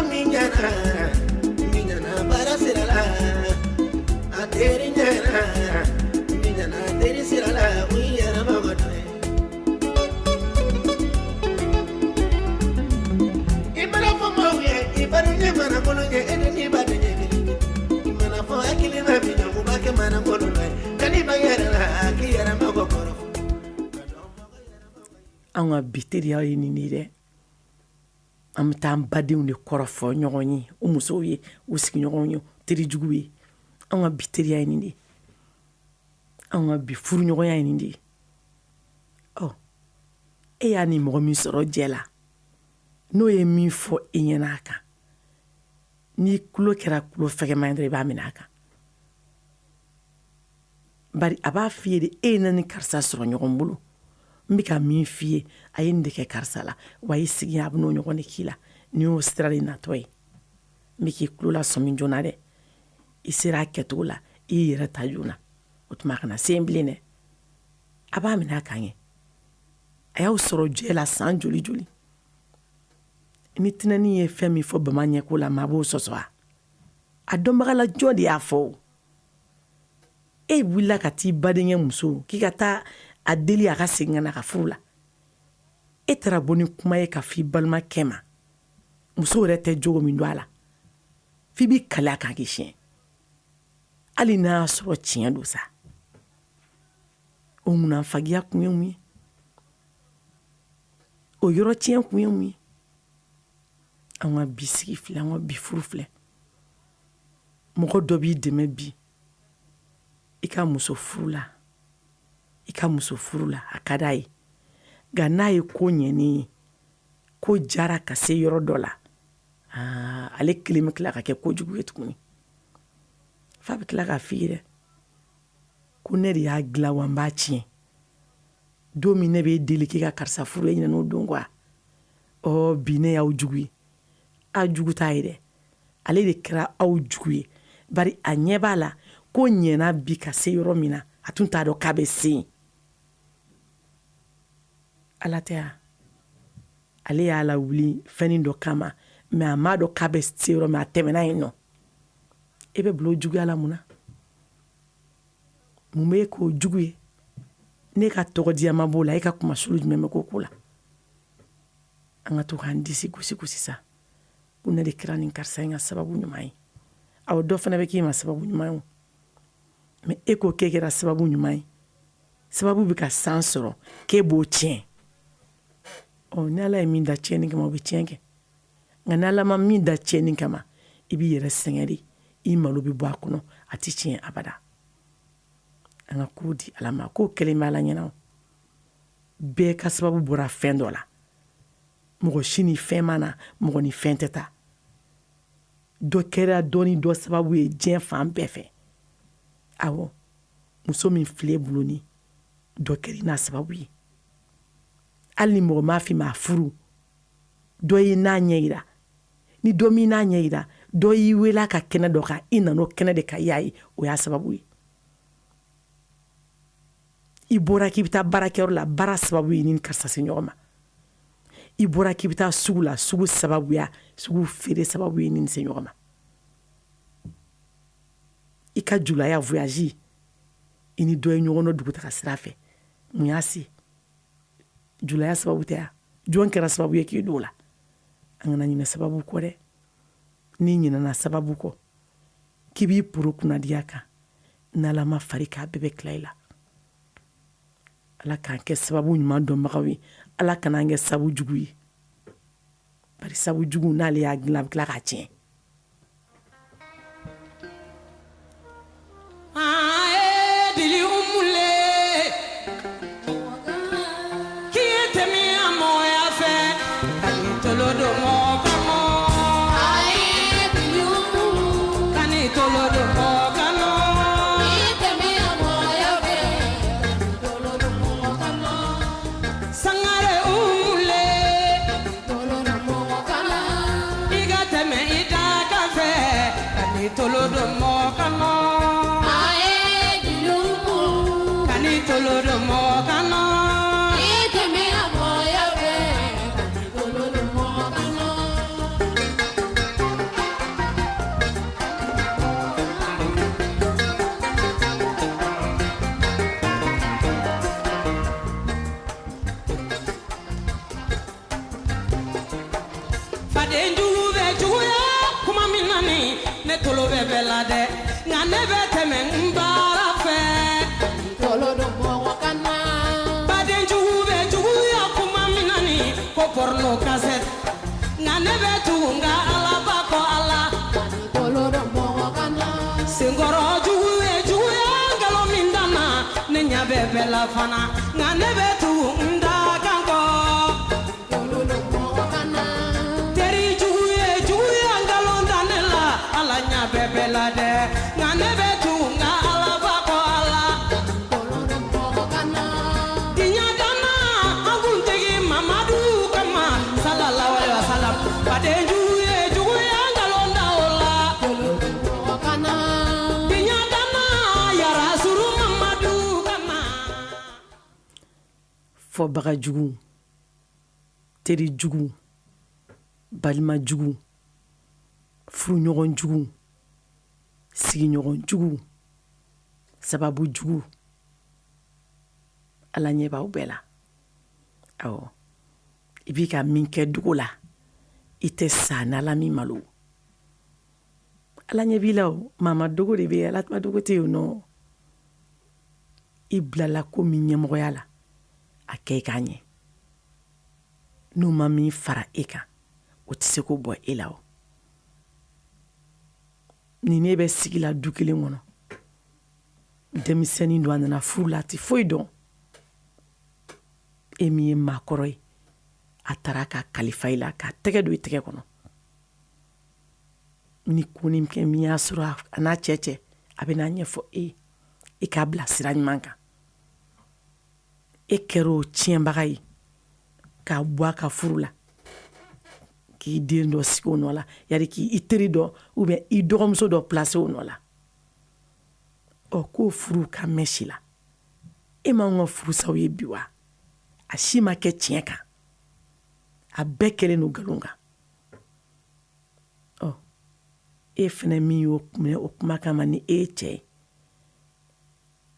Min ɲɛna, min ɲɛna baara sira la. ɲɛna min nana teri sira la o y'i yɛrɛ mago dɔ ye. I mana fɔ maaw ye i baden ye manakolon ye e ni n'i baden ye kelen ye. I mana fɔ hakilina min na u b'a kɛ manakolon ye kan'i ba yɛrɛ la k'i yɛrɛ mago kɔrɔ. An ka bi teriya ye nin de ye dɛ. An bɛ taa an badenw de kɔrɔfɔ ɲɔgɔn ye, u musow ye, u sigiɲɔgɔnw ye, terijuguw ye. An ka bi teriya ye nin de ye. An ka bi furuɲɔgɔnya ye nin de ye. Ɔ, e y'a ni mɔgɔ min sɔrɔ jɛ la, n'o ye min fɔ i ɲɛna a kan, n'i tulo kɛra tulo fɛgɛman ye dɔrɔn i b'a minɛ a kan. Bari a b'a f'i ye de, e ye ne ni karisa sɔrɔ ɲɔgɔn bolo, n bɛ ka min f'i ye, a ye nin de kɛ karisa la, wa i sigi a bɛ n'o ɲɔgɔn de k'i la. Nin y'o sira de natɔ ye. N bɛ k'i tulo lasɔmi joona dɛ. I sera a kɛcogo la, i y'i yɛrɛ ta joona. O tuma a kana se yen bilen dɛ. A b'a minɛ a kan kɛ. A y'aw sɔrɔ jɛ la san joli joli. Ni tɛnɛnin ye fɛn min fɔ bama ɲɛko la, maa b'o sɔsɔ wa? A dɔnbagala jɔn de y'a fɔ o? E wulila ka t'i badenkɛ muso k'i ka taa a deli a ka segin ka na ka furu la. E taara bɔ ni kuma ye ka f'i balimakɛ ma. Muso yɛrɛ tɛ jogo min don a la, f'i b'i kali a kan k'i siɲɛ. Hali n'a y'a sɔrɔ tiɲɛ don sa, o munanfagiya kun ye mun ye? O yɔrɔ tiɲɛ kun ye mun ye? An ka bi sigi filɛ, an ka bi furu filɛ. Mɔgɔ dɔ b'i dɛmɛ bi i ka muso furu la, i ka muso furu la, a ka d'a ye. Nka n'a ye ko ɲɛni ye, ko jara ka se yɔrɔ dɔ la, aa, ale kelen bɛ tila ka kɛ kojugu ye tuguni. F'a bɛ tila k'a f'i ye dɛ, ko ne de y'a dilan wa n b'a tiɲɛ. Don min ne b'e deli k'i ka karisa furu, e ɲinɛn'o don kɔ wa? Ɔ, bi ne y'aw jugu ye. A jugu t'a ye dɛ, ale de kɛra aw jugu ye. Bari a ɲɛ b'a la ko ɲɛna bi ka se yɔrɔ min na, a tun t'a dɔn k'a bɛ se yen. Ala tɛ ya, ale y'a lawuli fɛnnin dɔ kama, mais a m'a dɔn k'a bɛ se yɔrɔ min, a tɛmɛna yen nɔ. E bɛ bila o juguya la mun na? Mun bɛ k'o jugu ye? Ne ka tɔgɔ ma b'o la, e ka kumasulu jumɛn bɛ k'o ko la? An ka to k'an disi gosi gosi sa, ko ne de kɛra nin karisa in ka sababu ɲuman ye. Awɔ, dɔ fana bɛ k'i ma sababu ɲuman ye o. Mais e ko k'e kɛra sababu ɲuman ye, sababu bɛ ka san sɔrɔ k'e b'o tiɲɛ. Ɔ, ni Ala ye min da tiɲɛni kama, o bɛ tiɲɛ kɛ. Nka ni Ala ma min da tiɲɛni kama, i b'i yɛrɛ sɛgɛn de, i malo bɛ bɔ a kɔnɔ, a tɛ tiɲɛ abada. An ka ko di Ala ma, ko kɛlen bɛ Ala ɲɛna o. Bɛɛ ka sababu bɔra fɛn dɔ la. Mɔgɔ si ni fɛn ma na, mɔgɔ ni fɛn tɛ taa. Dɔ kɛra dɔ ni dɔ sababu ye diɲɛ fan bɛɛ fɛ. Awɔ, muso min filɛ bolo ni, dɔ kɛra n'a sababu ye. Hali ni mɔgɔ m'a f'i ma a furu, dɔ ye n'a ɲɛ yira. Ni dɔ min n'a ɲɛ yira, dɔ y'i wele a ka kɛnɛ dɔ kan, i nan'o kɛnɛ de kan, i y'a ye, o y'a sababu ye. I bɔra k'i bɛ taa baarakɛyɔrɔ la, baara sababu ye ni karisa se ɲɔgɔn ma. I bɔra k'i bɛ taa sugu la, sugu sababuya, sugu feere sababu ye ni se ɲɔgɔn ma. I ka julaya voyage, i ni dɔ ye ɲɔgɔn dɔn dugutaga sira fɛ, mun y'a se? Julaya sababu tɛ ya? Jɔn kɛra sababu ye k'i don o la? An kana ɲinɛ sababu kɔ dɛ. N'i ɲinɛna sababu kɔ, k'i b'i poro kunnadiya kan, n'Ala ma fari k'a bɛɛ bɛ tila i la. Ala k'an kɛ sababu ɲuman dɔnbagaw ye, Ala kana an kɛ sababu jugu ye. Bari sababu jugu n'ale y'a dilan, a bɛ tila k'a tiɲɛ. tolo bɛ bɛɛ la dɛ, nka ne bɛ tɛmɛ n baara fɛ. Tolo don mɔgɔ kan na. Baden jugu bɛ juguya kuma min na ni ko porno cassette, nka ne bɛ tugu n ka Alaba kɔ Ala. Tolo don mɔgɔ kan na. Senkɔrɔ jugu ye juguya nkalon min da n na, ne ɲɛ bɛ bɛɛ la fana, nka ne bɛ tugu n da kan kɔ. Tolo don mɔgɔ kan na. Teri jugu ye juguya nkalon da ne la, Ala ɲɛ bɛ bɛɛ la dɛ, nka ne bɛ tugu n ka Alaba kɔ Ala. Tolo don mɔgɔ kan na. Diɲɛ danna an kuntigi Mamadu kama, sallallahu alaihi wasallam. Baden jugu ye juguya nkalon da o la. Tolo don mɔgɔ kan na. Diɲɛ danna yarasuru Mamadu kama. Fɔbaga jugu, teri jugu, balima jugu, furuɲɔgɔn jugu, sigiɲɔgɔn jugu, sababu jugu, Ala ɲɛ b'aw bɛɛ la. Awɔ, i b'i ka min kɛ dogo la, i tɛ sa n'Ala m'i malo. Ala ɲɛ b'i la o, maa ma dogo de bɛ yen, Ala ma dogo tɛ yen nɔ. I bilala ko min ɲɛmɔgɔya la, a kɛ i k'a ɲɛ. N'o ma min fara e kan, o tɛ se k'o bɔ e la o. Ni ne bɛ sigi la du kelen kɔnɔ, denmisɛnnin don, a nana furu la, a tɛ foyi dɔn. E min ye maakɔrɔ ye, a taara k'a kalifa i la, k'a tɛgɛ don i tɛgɛ kɔnɔ. Ni ko ni kɛ min y'a sɔrɔ a n'a cɛ cɛ, a bɛ n'a ɲɛfɔ e ye, i k'a bila sira ɲuman kan. E kɛra o tiɲɛbaga ye k'a bɔ a ka furu la, k'i den dɔ sigi o nɔ la, yali k'i teri dɔ ou bien i dɔgɔmuso dɔ placer o nɔ la. Ɔ, k'o furu ka mɛn si la. E m'anw ka furusaw ye bi wa? A si ma kɛ tiɲɛ kan, a bɛɛ kɛlen don nkalon kan. Ɔ, e fɛnɛ min y'o minɛ o kuma kama ni e ye cɛ ye,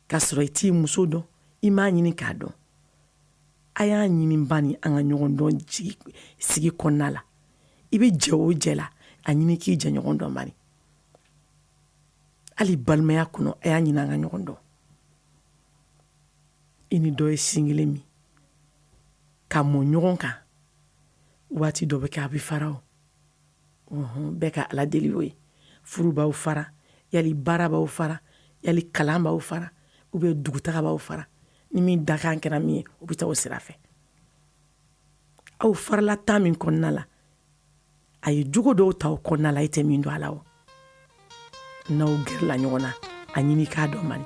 k'a sɔrɔ i t'i muso dɔn, i m'a ɲini k'a dɔn. A y'a ɲini ba ni an ka ɲɔgɔn dɔn sigi kɔnɔna la. I bɛ jɛ o jɛ la, a ɲini k'i jɛɲɔgɔn dɔn bani. Hali balimaya kɔnɔ, a y'a ɲini an ka ɲɔgɔn dɔn. I ni dɔ ye sin kelen min ka mɔ ɲɔgɔn kan, waati dɔ bɛ kɛ a bɛ fara o. Bɛɛ ka Ala deli o ye. Furu b'aw fara, yali baara b'aw fara, yali kalan b'aw fara, ou bien dugutaga b'aw fara. Ni min dakan kɛra min ye, o bɛ taa o sira fɛ. Aw farala temps min kɔnɔna la, a ye jogo dɔw ta o kɔnɔna la, e tɛ min dɔn a la o. N'aw gɛrɛla ɲɔgɔn na, a ɲini k'a dɔn mani.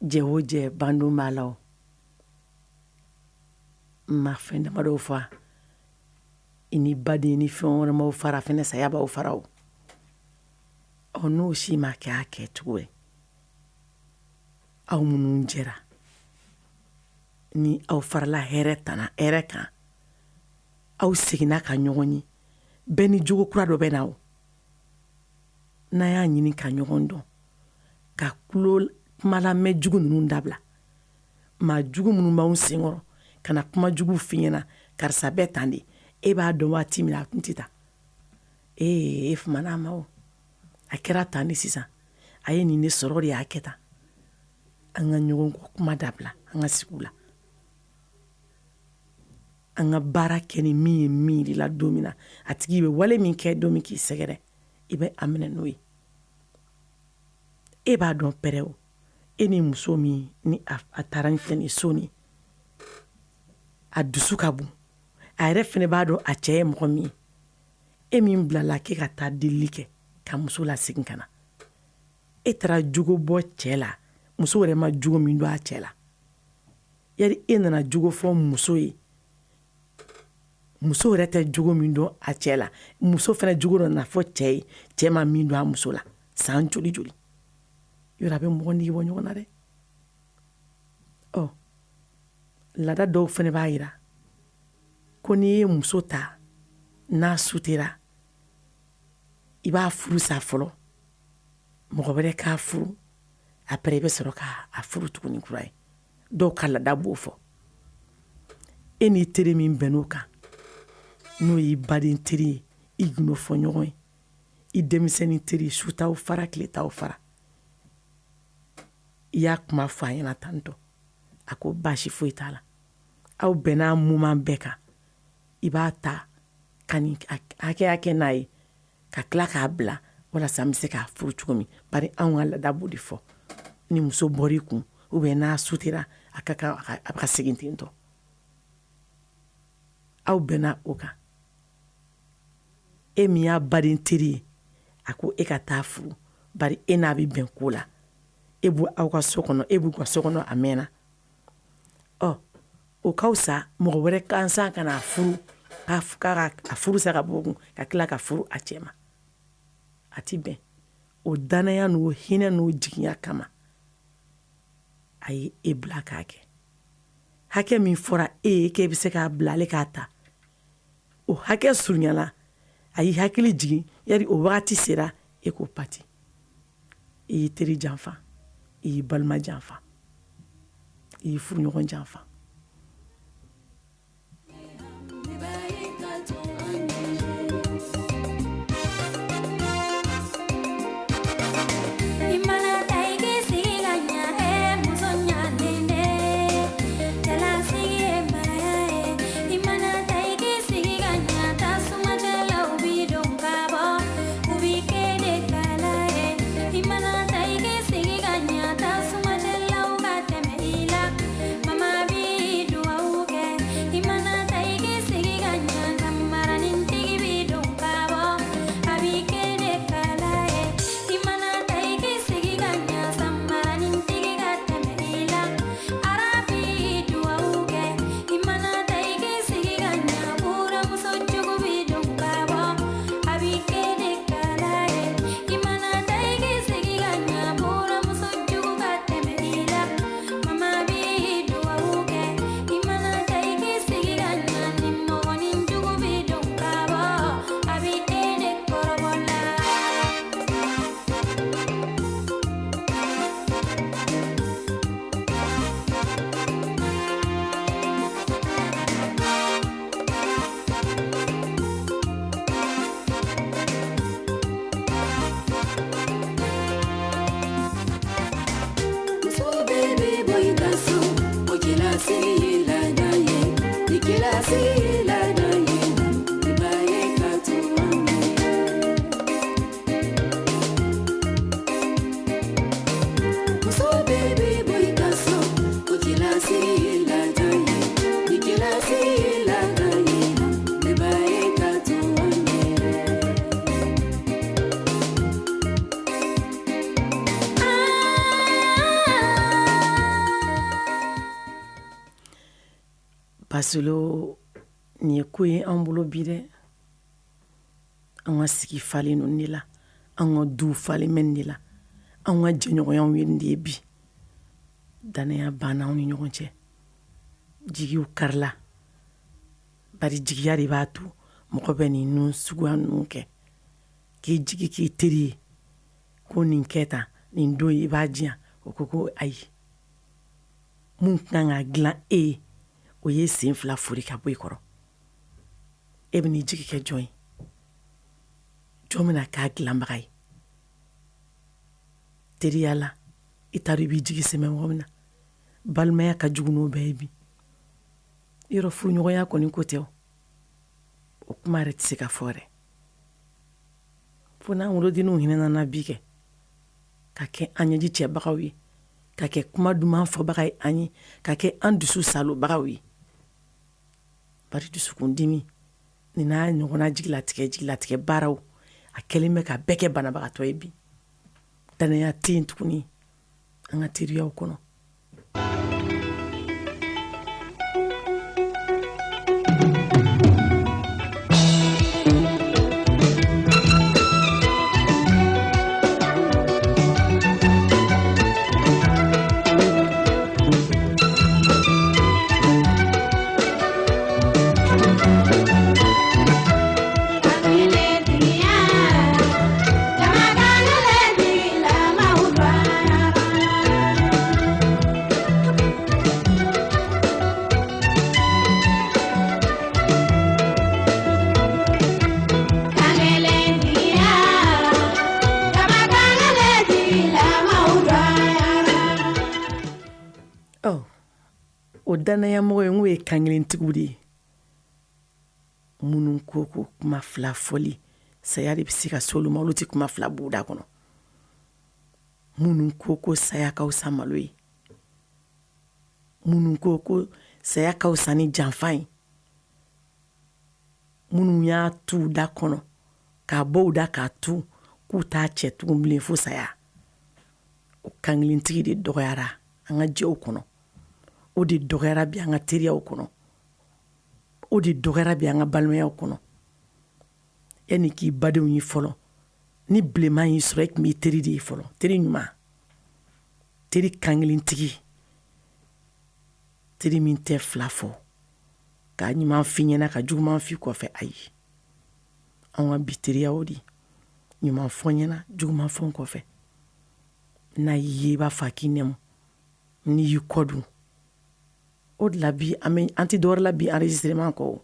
Jɛ o jɛ bandon b'a la o. N ma fɛn damadɔw fɔ, i ni baden ni fɛn wɛrɛ m'aw fara fɛnɛ, saya b'aw fara o. Ɔ, n'o si ma kɛ a kɛcogo ye, aw minnu jɛra ni aw farala hɛrɛ tana hɛrɛ kan, aw seginna ka ɲɔgɔn ye, bɛɛ ni jogo kura dɔ bɛ na o. N'a y'a ɲini ka ɲɔgɔn dɔn, Ka tulo kumalamɛn jugu ninnu dabila. Maa jugu minnu b'anw senkɔrɔ ka na kuma jugu f'i ɲɛna, karisa bɛ tan de, e b'a dɔn waati min na a tun tɛ tan. Ee, e famana a ma o, a kɛra tan de sisan, a ye nin de sɔrɔ de y'a kɛ tan. An ka ɲɔgɔn kɔ kuma dabila an ka sigiw la. An ka baara kɛ ni min ye min yir'i la don min na, a tigi bɛ wale min kɛ don min k'i sɛgɛrɛ, i bɛ a minɛ n'o ye. E b'a dɔn pɛrɛ o, e ni muso min ni a taara ni filɛ nin so nin, a dusu ka bon, a yɛrɛ fɛnɛ b'a dɔn a cɛ ye mɔgɔ min ye. E min bilala k'e ka taa delili kɛ ka muso lasegin ka na, e taara jogo bɔ cɛ la, muso yɛrɛ ma jogo min dɔn a cɛ la. Yali e nana jogo fɔ muso ye, muso yɛrɛ tɛ jogo min dɔn a cɛ la, muso fana jogo dɔ nana fɔ cɛ ye, cɛ ma min dɔn a muso la san joli joli. Yɔrɔ a bɛ mɔgɔ nege bɔ ɲɔgɔn na dɛ. Ɔ, laada dɔw fana b'a yira ko n'i ye muso ta n'a sutera, i b'a furu sa fɔlɔ, mɔgɔ wɛrɛ k'a furu, après i bɛ sɔrɔ k'a furu tuguni kura ye. Dɔw ka laada b'o fɔ. E n'i teri min bɛnn'o kan, n'o y'i baden teri ye, i gundo fɔ ɲɔgɔn ye, i denmisɛnnin teri, su t'aw fara, tile t'aw fara, i y'a kuma fɔ a ɲɛna tantɔ, a ko baasi foyi t'a la, aw bɛnna moment bɛɛ kan, i b'a ta ka nin hakɛya kɛ n'a ye, ka tila k'a bila walasa n bɛ se k'a furu cogo min. Bari anw ka laada b'o de fɔ, ni muso bɔr'i kun ou bien n'a sutera, a ka kan a ka segin ten tɔ. Aw bɛnna o kan. E min y'a baden teri ye, a ko e ka taa furu, bari e n'a bɛ bɛn ko la, e b'u aw ka so kɔnɔ, e b'u ka so kɔnɔ a mɛnna. Ɔ, o ka fisa mɔgɔ wɛrɛ gansan ka n'a furu, k'a a furu sa ka bɔ kun, ka tila ka furu a cɛ ma. A ti bɛn. O danaya n'o hinɛ n'o jigiya kama, a ye e bila k'a kɛ. Hakɛ min fɔra e ye k'e bɛ se k'a bila ale k'a ta, o hakɛ surunyala, a y'i hakili jigin, yari o wagati sera, e k'o pati. I y'i teri janfa, i y'i balima janfa, i y'i furuɲɔgɔn janfa. Basolo, nin ye ko ye an bolo bi dɛ. An ka sigi falen ninnu de la, an ka du falen bɛ nin de la, an ka jɛɲɔgɔnyaw ye nin de ye bi. Danaya banna anw ni ɲɔgɔn cɛ, jigiw karila, bari jigiya de b'a to mɔgɔ bɛ nin suguya ninnu kɛ. K'i jigi k'i teri ye ko nin kɛ tan, Nin don i b'a di yan. O ko ko ayi, mun kan ka dilan e ye, o ye sen fila fori ka bɔ i kɔrɔ. E bɛ n'i jigi kɛ jɔn ye? Jɔn bɛna k'a dilanbaga ye? Teriya la, i t'a dɔn i b'i jigi sɛmɛ mɔgɔ min na. Balimaya ka jugu n'o bɛɛ ye bi. Yɔrɔ furuɲɔgɔnya kɔni ko tɛ, o o kuma yɛrɛ tɛ se ka fɔ yɛrɛ, fo n'an wolodenninw hinɛ nana bi kɛ ka kɛ an ɲɛji cɛbagaw ye, ka kɛ kuma duman fɔbaga ye an ye, ka kɛ an dusu salobagaw ye. Bari dusukundimi nin n'a ɲɔgɔnna jigilatigɛ baaraw, a kɛlen bɛ ka bɛɛ kɛ banabagatɔ ye bi. Danaya tɛ yen tuguni an ka teriyaw kɔnɔ. O danayamɔgɔ ye, n k'o ye kankelentigiw de ye, minnu ko ko kuma fila fɔli, saya de bɛ se ka s'olu ma, olu tɛ kuma fila b'u da kɔnɔ. Minnu ko ko saya ka fisa malo ye, minnu ko ko saya ka fisa ni janfa ye, minnu y'a tu da kɔnɔ k'a bɔ u da k'a tu k'u t'a cɛ tugun bilen fo saya, o kankelentigi de dɔgɔyara an ka jɛw kɔnɔ. O de dɔgɔyara bi an ka teriyaw kɔnɔ. O de dɔgɔyara bi an ka balimayaw kɔnɔ. Yanni k'i badenw ye fɔlɔ, ni bilenman y'i sɔrɔ, e tun b'i teri de ye fɔlɔ, teri ɲuman, teri kankelentigi, teri min tɛ fila fɔ, k'a ɲuman f'i ɲɛna ka juguman f'i kɔfɛ. Ayi, an ka bi teriya o de ɲuman fɔ ɲɛna, juguman fɔ n kɔfɛ. N'a y'i ye, i b'a fɔ a k'i nɛmu. N'i y'i kɔ dun, o de la bi an tɛ dɔwɛrɛ la bi enregistrement kɔ.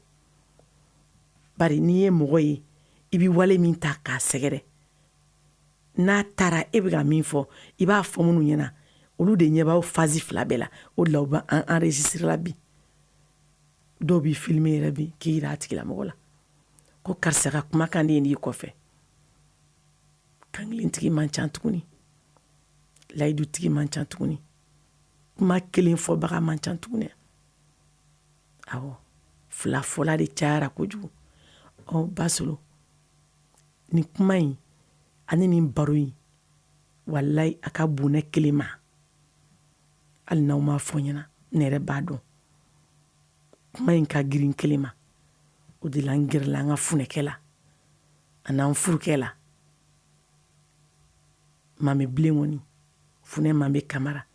Bari n'i ye mɔgɔ ye, i bɛ wale min ta k'a sɛgɛrɛ, n'a taara e bɛ ka min fɔ, i b'a fɔ minnu ɲɛna, olu de ɲɛ b'aw phase fila bɛɛ la. O de la u b'an enregistrer la bi. Dɔw b'i filmer yɛrɛ bi k'i yira a tigilamɔgɔ la ko karisa ka kumakan de ye n'i kɔfɛ. Kankelentigi man ca tuguni, layidutigi man ca tuguni, kuma kelen fɔbaga man ca tuguni. Awɔ, fila fɔla de cayara kojugu. Ɔ Basolo, nin kuma in ani nin baro in, walayi a ka bon ne kelen ma. Hali n'aw m'a fɔ ɲɛna, ne yɛrɛ b'a dɔn kuma in ka girin kelen ma. O de la n gɛrɛla an ka funɛkɛ la an'an furukɛ la, Mame Bilen kɔni, Funɛ Mame Kamara.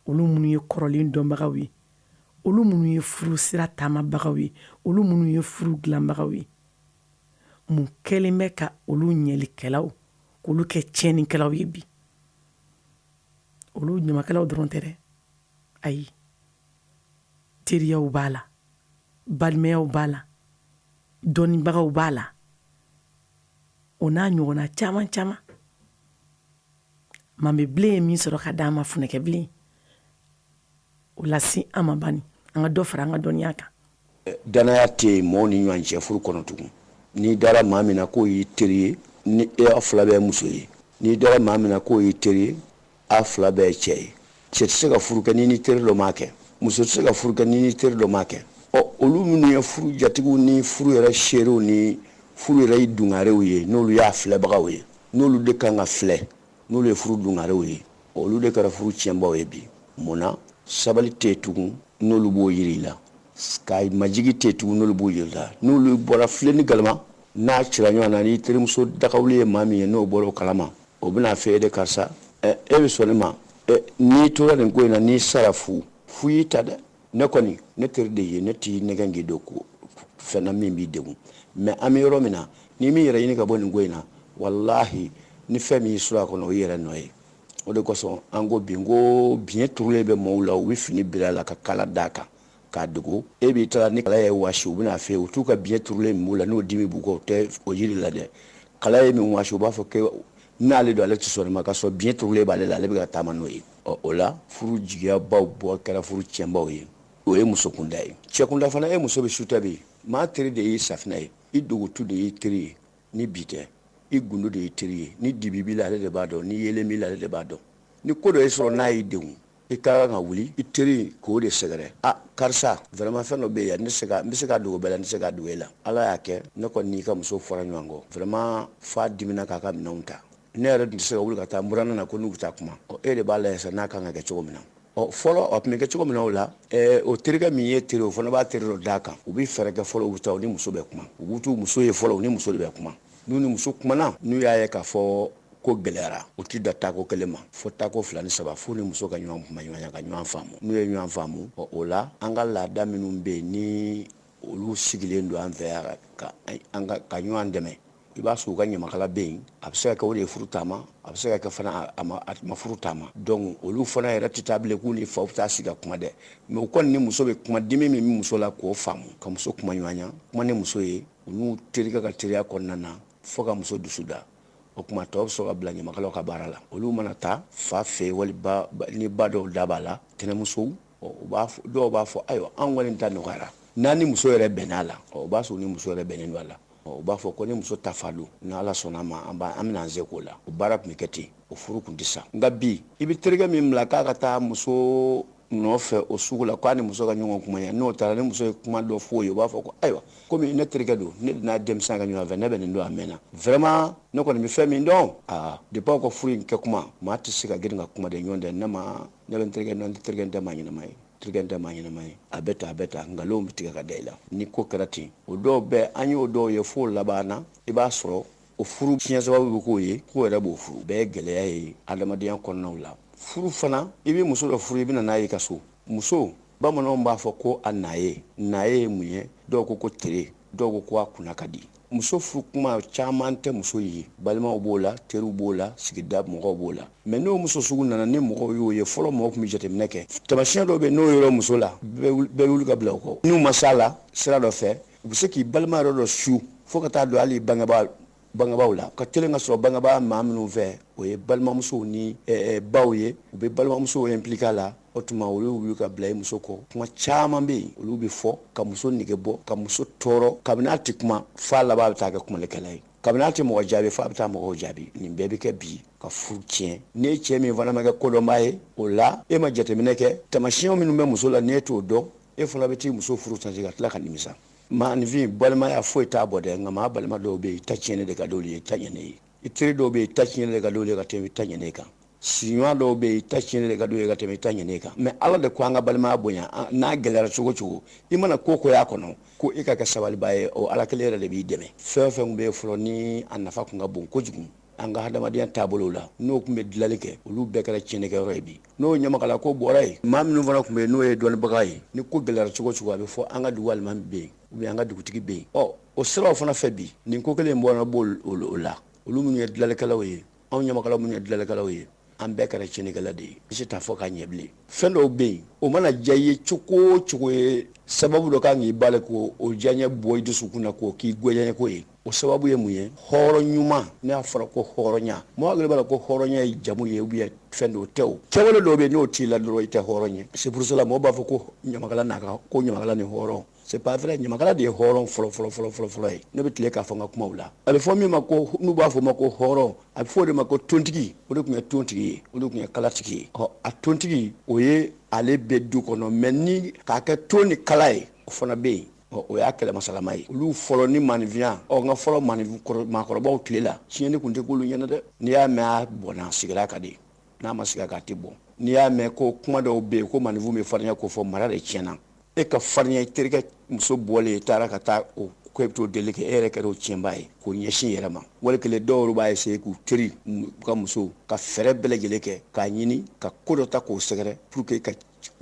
Olu minnu ye kɔrɔlen dɔnbagaw ye, olu minnu ye furu sira taamabagaw ye, olu minnu ye furu dilanbagaw ye, mun kɛlen bɛ ka olu ɲɛlikɛlaw k'olu kɛ tiɲɛnikɛlaw ye bi? Olu ɲamakalaw dɔrɔn tɛ dɛ, ayi, teriyaw b'a la, balimayaw b'a la, dɔnnibagaw b'a la, o n'a ɲɔgɔnna caman caman. Mame Bilen ye min sɔrɔ ka d'an ma, Funɛkɛ Bilen, o lase an ma bani, an ka dɔ fara an ka dɔnniya kan. Danaya tɛ yen mɔgɔw ni ɲɔgɔn cɛ furu kɔnɔ tugun. N'i dara maa min na k'o y'i teri ye, ni e aw fila bɛɛ ye muso ye, n'i dara maa min na k'o y'i teri ye, aw fila bɛɛ ye cɛ ye. Cɛ tɛ se ka furu kɛ n'i ni teri dɔ m'a kɛ, muso tɛ se ka furu kɛ n'i ni teri dɔ m'a kɛ. Ɔ olu minnu ye furu jatigiw ni furu yɛrɛ seerew ni furu yɛrɛ dungarew ye, n'olu y'a filɛbagaw ye, n'olu de kan ka filɛ, n'olu ye furu dungarew ye, olu de kɛra furu tiɲɛbaw ye bi. Mun na sabali tɛ tugun n'olu b'o yiri la, ka majigi tɛ tugun n'olu b'o yiri la? N'olu bɔra filen ni galama n'a cira ɲɔgɔn na, n'i terimuso dagawuli ye maa min ye, n'o bɔra o kalama, o bɛna fɛ e de karisa, e bɛ sɔn ne ma, n'i tora nin ko in na, n'i sara fu fu y'i ta dɛ. Ne kɔni, ne teri de ye, ne t'i nɛgɛn k'i don ko fɛn na min b'i degun. Mais an bɛ yɔrɔ min na, n'i m'i yɛrɛ ɲini ka bɔ nin ko in na, walahi ni fɛn min y'i sɔrɔ a kɔnɔ, o y'i yɛrɛ nɔ ye. O de kosɔn an ko bi ko biɲɛ turulen bɛ maaw la, u bɛ fini bila la ka kala d'a kan k'a dogo. E b'i taara ni kala ye waasi, u bɛna fɛ u t'u ka biɲɛ turulen min b'u la, n'o dimi b'u kan, u tɛ o jiri la dɛ. Kala ye min waasi, u b'a fɔ ko n'ale don, ale tɛ sɔn ma, ka sɔrɔ biɲɛ turulen b'ale la, ale bɛ ka taama n'o ye. Ɔ, o la furu jigiyabaw bɔ kɛra furu tiɲɛbaw ye. O ye muso kunda ye. Cɛ kunda fana, e muso bɛ su bi, maa teri de y'i safinɛ ye, i dogotu de y'i teri ye, ni bi tɛ, i gundo de y'i teri ye. Ni dibi b'i la, ale de b'a dɔn. Ni yeelen b'i la, ale de b'a dɔn. Ni ko dɔ y'i sɔrɔ n'a y'i degun, i ka kan ka wuli i teri k'o de sɛgɛrɛ. A karisa, vraiment fɛn dɔ bɛ yen, ne se ka n bɛ se ka dogo bɛɛ la, n tɛ se ka dogo e la. Ala y'a kɛ, ne kɔni n'i ka muso fɔra ɲɔgɔn kɔ, vraiment fa dimina k'a ka minɛnw ta. Ne yɛrɛ tun tɛ se ka wuli ka taa n buranna na ko n'u bɛ taa kuma. Ɔ, e de b'a lajɛ sa n'a kan ka kɛ cogo min na. Ɔ, fɔlɔ a tun bɛ kɛ cogo min na, o la o terikɛ min ye teri, o fana b'a teri dɔ d'a kan. U bɛ fɛɛrɛ kɛ fɔlɔ, u bɛ taa u ni muso bɛ kuma, u b'u t'u muso ye fɔlɔ, u ni muso de bɛ kuma. N'u ni muso kumana, n'u y'a ye k'a fɔ ko gɛlɛyara, u ti da taako kelen ma fo taako fila ni saba, fo ni muso ka ɲɔgɔn kuma ɲɔgɔnya, ka ɲɔgɔn faamu. N'u ye ɲɔgɔn faamu, ɔ, o la an ka laada minnu bɛ yen ni olu sigilen don an fɛ yan ka an ka ka ɲɔgɔn dɛmɛ, i b'a sɔrɔ u ka ɲamakala bɛ yen. A bɛ se ka kɛ o de ye furu taama, a bɛ se ka kɛ fana a ma furu taama. Donc olu fana yɛrɛ tɛ taa bilen k'u ni faw bɛ taa sigi ka kuma dɛ, mais u kɔni ni muso bɛ kuma, dimi min bɛ muso la k'o faamu, ka muso kuma ɲɔgɔnya, kuma ni muso ye, u n'u terikɛ ka teriya kɔnɔna na, fo ka muso dusu da. O tuma tɔw bɛ sɔrɔ ka bila ɲamakalaw ka baara la. Olu mana taa fa fɛ wali ba ni ba dɔw da b'a la, tɛnɛmusow, u b'a dɔw b'a fɔ: ayiwa, an kɔni ta nɔgɔyara n'a ni muso yɛrɛ bɛnn'a la. O b'a sɔrɔ ni muso yɛrɛ bɛnnen don a la, u b'a fɔ ko ni muso ta fa don, ni Ala sɔnna ma, an b'a an bɛna an se k'o la. O baara tun bɛ kɛ ten, o furu tun tɛ sa. Nka bi, i bɛ terikɛ min bila k'a ka taa muso nɔfɛ o sugu la, k'a ni muso ka ɲɔgɔn kuma ye, n'o taara ni muso ye kuma dɔ f'o ye, u b'a fɔ ko ayiwa, komi ne terikɛ don, ne de n'a denmisɛn ka ɲɔgɔn fɛ, ne bɛ nin don a mɛnna, vraiment ne kɔni bɛ fɛn min dɔn. Aa, depuis aw ka furu in kɛ kuma, maa tɛ se ka girin ka kuma de ɲɔgɔn tɛ. Ne ma ne bɛ n terikɛ dɔn, n terikɛ tɛ maa ɲɛnama ye, terikɛ tɛ maa ɲɛnama ye. A bɛ tan, a bɛ tan, nkalonw bɛ tigɛ ka da i la. Ni ko kɛra ten, o dɔw bɛɛ an y'o dɔw ye f'o laban na, i b'a sɔrɔ o furu tiɲɛ sababu bɛ k'o ye, k'o yɛrɛ b'o furu bɛɛ ye gɛlɛya ye adamadenya kɔnɔnaw la. Furu fana, i bɛ muso dɔ furu, i bɛ na n'a ye i ka so. Muso, bamananw b'a fɔ ko a na ye, na ye mun ye? Dɔw ko ko tere, dɔw ko ko a kunna ka di. Muso furu kuma caman tɛ muso ye, balimaw b'o la, teriw b'o la, sigida mɔgɔw b'o la. Mais n'o muso sugu nana, ni mɔgɔw y'o ye fɔlɔ, mɔgɔw tun bɛ jateminɛ kɛ. Tamasiyɛn dɔw bɛ yen, n'o yɔrɔ muso la, bɛɛ bɛ wuli ka bila o kɔ. N'u ma s'a la sira dɔ fɛ, u bɛ se k'i balima yɛrɛ dɔ su fo ka taa don hali bangebaaw la. Ka teli ka sɔrɔ bangebaa maa minnu fɛ, o ye balimamusow ni baw ye. U bɛ balimamusow impliqué la. O tuma olu wuli ka bila i muso kɔ. Kuma caman bɛ yen, olu bɛ fɔ ka muso nege bɔ, ka muso tɔɔrɔ. Kabini a tɛ kuma, f'a laban bɛ taa kɛ kumalikɛla ye. Kabini a tɛ mɔgɔ jaabi, f'a bɛ taa mɔgɔw jaabi. Nin bɛɛ bɛ kɛ bi ka furu tiɲɛ. N'e cɛ min fana ma kɛ kodɔnbaa ye, o la e ma jateminɛ kɛ tamasiyɛn minnu bɛ muso la, n'e t'o dɔn, e fana bɛ t'i muso furu tan ka tila ka nimisa. Maaninfin balimaya foyi t'a bɔ dɛ, nka maa balima dɔw bɛ yen, i ta tiɲɛni de ka d'olu ye, i ta ɲɛnen ye. I teri dɔw bɛ yen, i ta tiɲɛni de ka d'olu ye ka tɛmɛ i ta ɲɛnen kan. Sigiɲɔgɔn dɔw bɛ yen, i ta tiɲɛni de ka d'u ye ka tɛmɛ i ta ɲɛnen kan. Mais Ala de ko an ka balimaya bonya. N'a gɛlɛyara cogo cogo, i mana ko ko y'a kɔnɔ, ko i ka kɛ sabaliba ye, o Ala kelen yɛrɛ de b'i dɛmɛ. Fɛn o fɛn tun bɛ yen fɔlɔ ni a nafa tun ka bon kojugu an ka hadamadenya taabolo la, n'o tun bɛ dilali kɛ, olu bɛɛ kɛra tiɲɛnikɛyɔrɔ ye bi. N'o ɲamakala ko bɔra yen, maa minnu fana tun bɛ yen, n'o ye dɔnnibaga ye, ni ko gɛlɛyara cogo cogo, a bɛ fɔ an ka dugu alimami bɛ yen ou bien an ka dugutigi bɛ yen. Ɔ, o siraw fana fɛ bi, nin ko kelen bɔra b'o la. Olu minnu ye dilalikɛlaw ye, anw ɲamakala minnu ye dilalikɛlaw ye, an bɛɛ kɛra tiɲɛnikɛla de ye. I se t'a fɔ k'a ɲɛ bilen. Fɛn dɔw bɛ yen, o mana diya i ye cogo o cogo ye, sababu dɔ kan k'i bali k'o o diyaɲɛ bɔ i dusukun na k'o k'i goyaɲɛ ko ye. O sababu ye mun ye? Hɔrɔn ɲuman, n'a fɔra ko hɔrɔnya, mɔgɔ hakili b'a la ko hɔrɔnya ye jamu ye ou bien fɛn dɔ tɛ. O kɛwale dɔw bɛ yen, n'o t'i la dɔrɔn, i tɛ hɔrɔn ye. C'est pour cela mɔgɔ b'a fɔ ko ɲamakala n'a ka ko ɲamakala ni hɔrɔn, c'est pas vrai. Ɲamakala de ye hɔrɔn fɔlɔ fɔlɔ fɔlɔ fɔlɔ fɔlɔ ye. Ne bɛ tile k'a fɔ n ka kumaw la. A bɛ fɔ min ma ko, n'u b'a fɔ o ma ko hɔrɔn, a bɛ fɔ o de ma ko tontigi. O de tun ye tontigi ye, o de tun ye kalatigi ye. Ɔ, a tontigi, o ye ale bɛ du kɔnɔ, mais ni k'a kɛ ton ni kala ye, o fana bɛ yen. O y'a kɛlɛmasalama ye. Olu fɔlɔ ni maninfinya, ɔ, n ka fɔlɔ maninfin maakɔrɔbaw tile la, tiɲɛni tun tɛ k'olu ɲɛna dɛ. N'i y'a mɛn a bɔnna, a sigira ka di, n'a ma sigi a kan, a tɛ bɔn. N'i y'a mɛn ko kuma dɔw bɛ yen ko maninfin bɛ farinya ko fɔ, mara de tiɲɛna. E ka farinya, i terikɛ muso bɔlen, i taara ka taa o ko e bɛ t'o deli kɛ, e yɛrɛ kɛra o tiɲɛba ye k'o ɲɛsin yɛrɛ ma. Wali kelen dɔw yɛrɛ b'a essayer k'u teri ka muso ka fɛɛrɛ bɛɛ lajɛlen kɛ k'a ɲini ka ko dɔ ta k'o sɛgɛrɛ pour que ka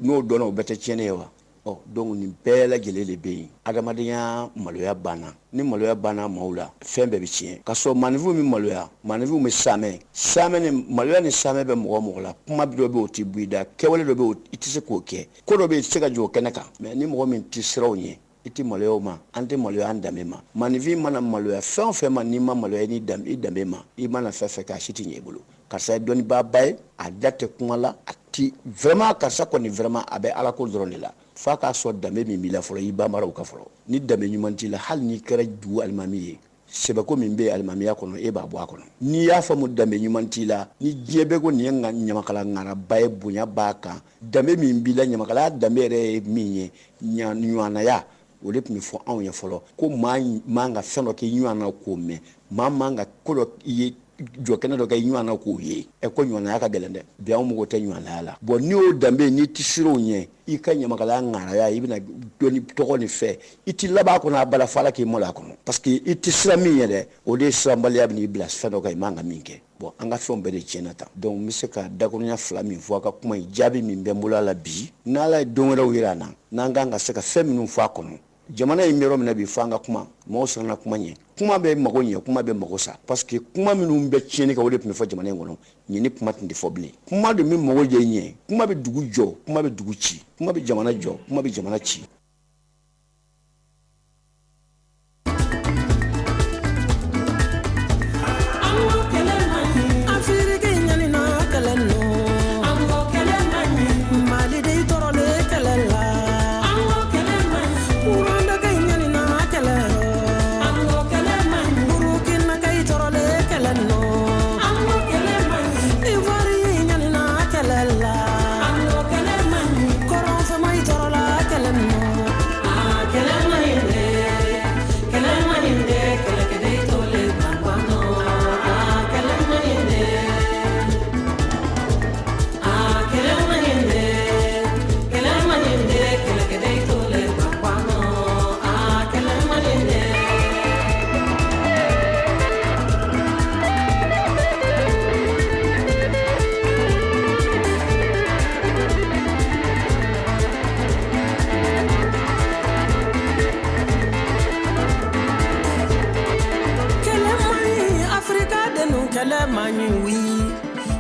n'o dɔnna, o bɛɛ tɛ tiɲɛni ye wa? Ɔ donc nin bɛɛ lajɛlen de bɛ yen. Adamadenya maloya banna. Ni maloya banna maaw la, fɛn bɛɛ bɛ tiɲɛ. Ka sɔrɔ maaninfinw bɛ maloya, maaninfinw bɛ saamɛ. Saamɛ ni maloya ni saamɛ bɛ mɔgɔ o mɔgɔ la, kuma dɔ bɛ yen o tɛ bɔ i da, kɛwale dɔ bɛ yen i tɛ se k'o kɛ, ko dɔ bɛ yen i tɛ se ka jɔ o kɛnɛ kan. Mais ni mɔgɔ min tɛ siran o ɲɛ, i tɛ maloya o ma. An tɛ maloya an danbe ma. Maaninfin mana maloya fɛn o fɛn ma, n'i ma maloya i danbe ma, i mana fɛn fɛn kɛ, a si tɛ ɲɛ i bolo. Karisa ye dɔnnibaaba ye, a da tɛ kuma la, a ti vraiment, karisa kɔni vraiment a bɛ Ala ko dɔrɔn de la. F'a k'a sɔrɔ danbe min b'i la fɔlɔ, i banbara o kan fɔlɔ. Ni danbe ɲuman t'i la, hali n'i kɛra dugu alimami ye, sɛbɛko min bɛ alimamiya kɔnɔ, e b'a bɔ a kɔnɔ. N'i y'a faamu danbe ɲuman t'i la, ni diɲɛ bɛɛ ko nin ye ɲamakala ŋanaba ye, bonya b'a kan, danbe min b'i la, ɲamakalaya danbe yɛrɛ ye min ye, ɲɔgɔnnaya, o de tun bɛ fɔ anw ye fɔlɔ, ko maa man ka fɛn dɔ k'i ɲɔgɔn na k'o mɛn, maa man ka ko dɔ i ye jɔ kɛnɛ dɔ kɛ i ɲɔgɔn na k'o ye. Ɛ ko ɲɔgɔnnaya ka gɛlɛn dɛ, bi anw mago tɛ ɲɔgɔnnaya la. Bon n'i y'o danbe, n'i tɛ siran o ɲɛ, i ka ɲamakalaya ŋanaya, i bɛna dɔnni tɔgɔ ni fɛ, i t'i laban a kɔnɔ abada, fo Ala k'i malo a kɔnɔ, parce que i tɛ siran min ɲɛ dɛ, o de ye siranbaliya bɛn'i bila fɛn dɔ kan i man ka min kɛ. Bon an ka fɛnw bɛɛ de tiɲɛna tan. Donc n bɛ se ka dakurunya fila min fɔ a ka kuma in jaabi min bɛ n bolo a la bi, n'Ala ye don wɛrɛw yira an na, n'an kan ka se ka fɛn minnu fɔ a kɔnɔ. Jamana in bɛ yɔrɔ min na bi, fo an ka kuma. Mɔgɔw siranna kuma ɲɛ. Kuma bɛ mago ɲɛ, kuma bɛ mago sa, parce que kuma minnu bɛ tiɲɛni kɛ, o de tun bɛ fɔ jamana in kɔnɔ. Nin ni kuma tun tɛ fɔ bilen. Kuma de bɛ mago ɲɛ, kuma bɛ dugu jɔ, kuma bɛ dugu ci, kuma bɛ jamana jɔ, kuma bɛ jamana ci.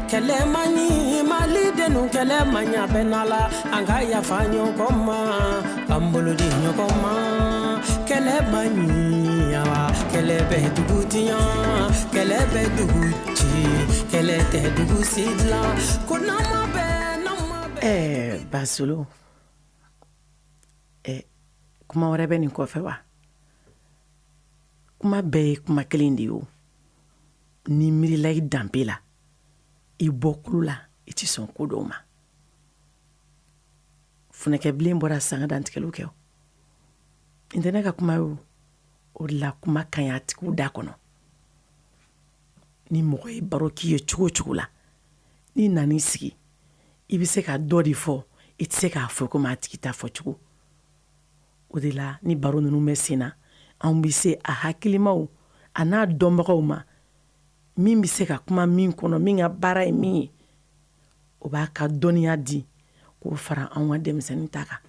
Kɛlɛ man ɲi Mali dennu, kɛlɛ man ɲi a bɛɛ n'a la, an ka yafa ɲɔgɔn ma, k'an bolo di ɲɔgɔn ma. Kɛlɛ man ɲi awa, kɛlɛ bɛ dugu tiɲɛ, kɛlɛ bɛ dugu ci, kɛlɛ tɛ dugu si dilan, ko n'an ma bɛn, n'an ma bɛn. Basolo, kuma wɛrɛ bɛ nin kɔfɛ wa? Kuma bɛɛ ye kuma kelen de ye o. N'i miirila i danbe la, i bɔkolo la, i tɛ sɔn ko dɔw ma. Funɛkɛbilen bɔra san ka dantigɛliw kɛ. Nin tɛ ne ka kuma ye o. O de la kuma ka ɲi a tigiw da kɔnɔ. Ni mɔgɔ ye baro k'i ye cogo o cogo la, n'i nan'i sigi, i bɛ se ka dɔ de fɔ, i tɛ se k'a fɔ komi a tigi ta fɔ cogo. O de la ni baro ninnu bɛ sen na, anw bɛ se a hakilimaw a n'a dɔnbagaw ma, min bɛ se ka kuma min kɔnɔ, min ka baara ye min ye, o b'a ka dɔnniya di k'o fara anw ka denmisɛnnin ta kan.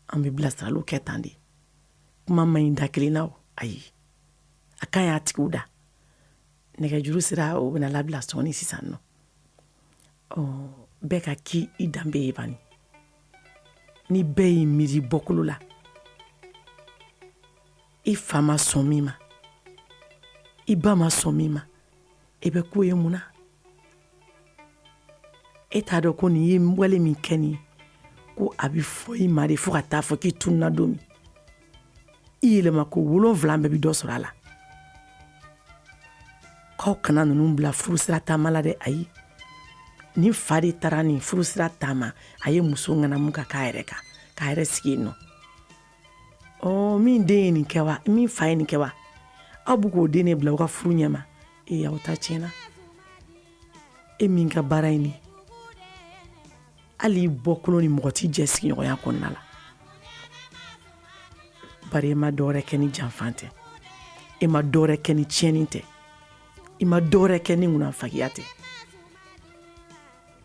An bɛ bilasiraliw kɛ tan de. Kuma man ɲi da kelen na o, ayi, a ka ɲi a tigiw da. Nɛgɛjuru sira o bɛna labila sɔɔni sisan nɔ. Ɔ bɛɛ ka k'i i danbe ye bani. Ni bɛɛ y'i miiri bɔkolo la, i fa ma sɔn min ma, i ba ma sɔn min ma, e bɛ k'o ye mun na? E t'a dɔn ko nin ye wale min kɛ nin ye, ko a bɛ fɔ i ma de fo ka taa fɔ k'i tununna don min. I yɛlɛma ko 7 bɛɛ bɛ dɔ sɔrɔ a la. K'aw kana ninnu bila furusira taama la dɛ, ayi. Ni fa de taara nin furusira taama, a ye muso ŋanamu ka k'a yɛrɛ kan, k'a yɛrɛ sigi yen nɔ. Ɔ min den ye nin kɛ wa, min fa ye nin kɛ wa, aw bɛ k'o den de bila aw ka furu ɲɛma. Ee, aw ta tiɲɛna. E min ka baara ye nin, hali i bɔkolo ni mɔgɔ t'i jɛ sigiɲɔgɔnya kɔnɔna la, bari e ma dɔwɛrɛ kɛ ni janfan tɛ, e ma dɔwɛrɛ kɛ ni tiɲɛni tɛ, i ma dɔwɛrɛ kɛ ni ŋunanfagiya tɛ.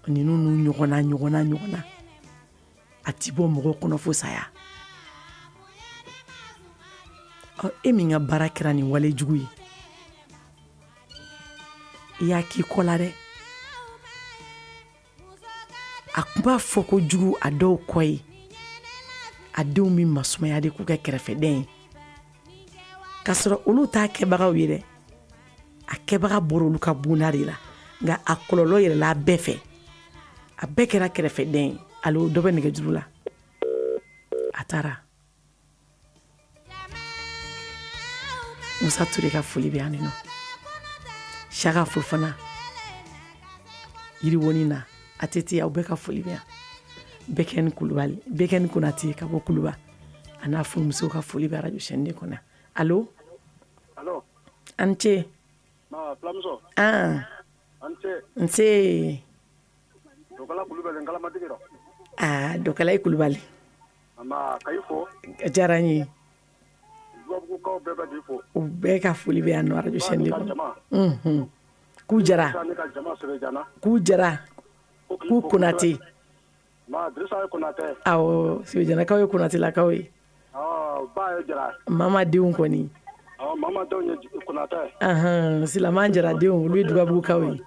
Ninnu n'u ɲɔgɔnna ɲɔgɔnna ɲɔgɔnna. A ti bɔ mɔgɔ kɔnɔ fo saya. Ɔ, e min ka baara kɛra nin wale jugu ye, i y'a k'i kɔ la dɛ. A tun b'a fɔ ko jugu a dɔw kɔ ye, a denw bɛ masumaya de k'u kɛ kɛrɛfɛden ye, k'a sɔrɔ olu t'a kɛbagaw ye dɛ. A kɛbaga bɔra olu ka bonda de la, nka a kɔlɔlɔ yɛlɛla a bɛɛ fɛ, a bɛɛ kɛra kɛrɛfɛden ye. Alo, dɔ bɛ nɛgɛjuru la, a taara. Musa Ture ka foli bɛ yan nɔ. Saka Fofana yiriwoni na, ATT, aw bɛɛ ka foli bɛ yan. Bɛkɛni Kulubali, Bɛkɛni Konate ka bɔ Kuluba, a n'a furumuso ka foli bɛ radio chaîne de kɔnɔ. Allo? Allo? An ce. Ma fulamuso. Ah. An ce. Nse. Dɔkala Kulubali, Nkalamatigi rɔ. Ah, Dɔkala i Kulubali. Nba, ka i fo. A diyara n ye. Dubabugukaw bɛɛ bɛ k'i fo. U bɛɛ ka foli bɛ yan nɔ radio chaîne de Ba ni kɔnɔ. ka jama. K'u jara. Dirisa ni ka jama Sɛbɛjana. K'u jara. K'u Konate. Ma Dirisa ye Konatɛ. Awɔ, Sɛbɛjanakaw ye Konatelakaw ye. Ɔ, ba ye Jara. Mama denw kɔni. Ɔ, mama denw ye Konatɛ. Ahan, Silaman Jara denw, olu ye Dugabugukaw ye.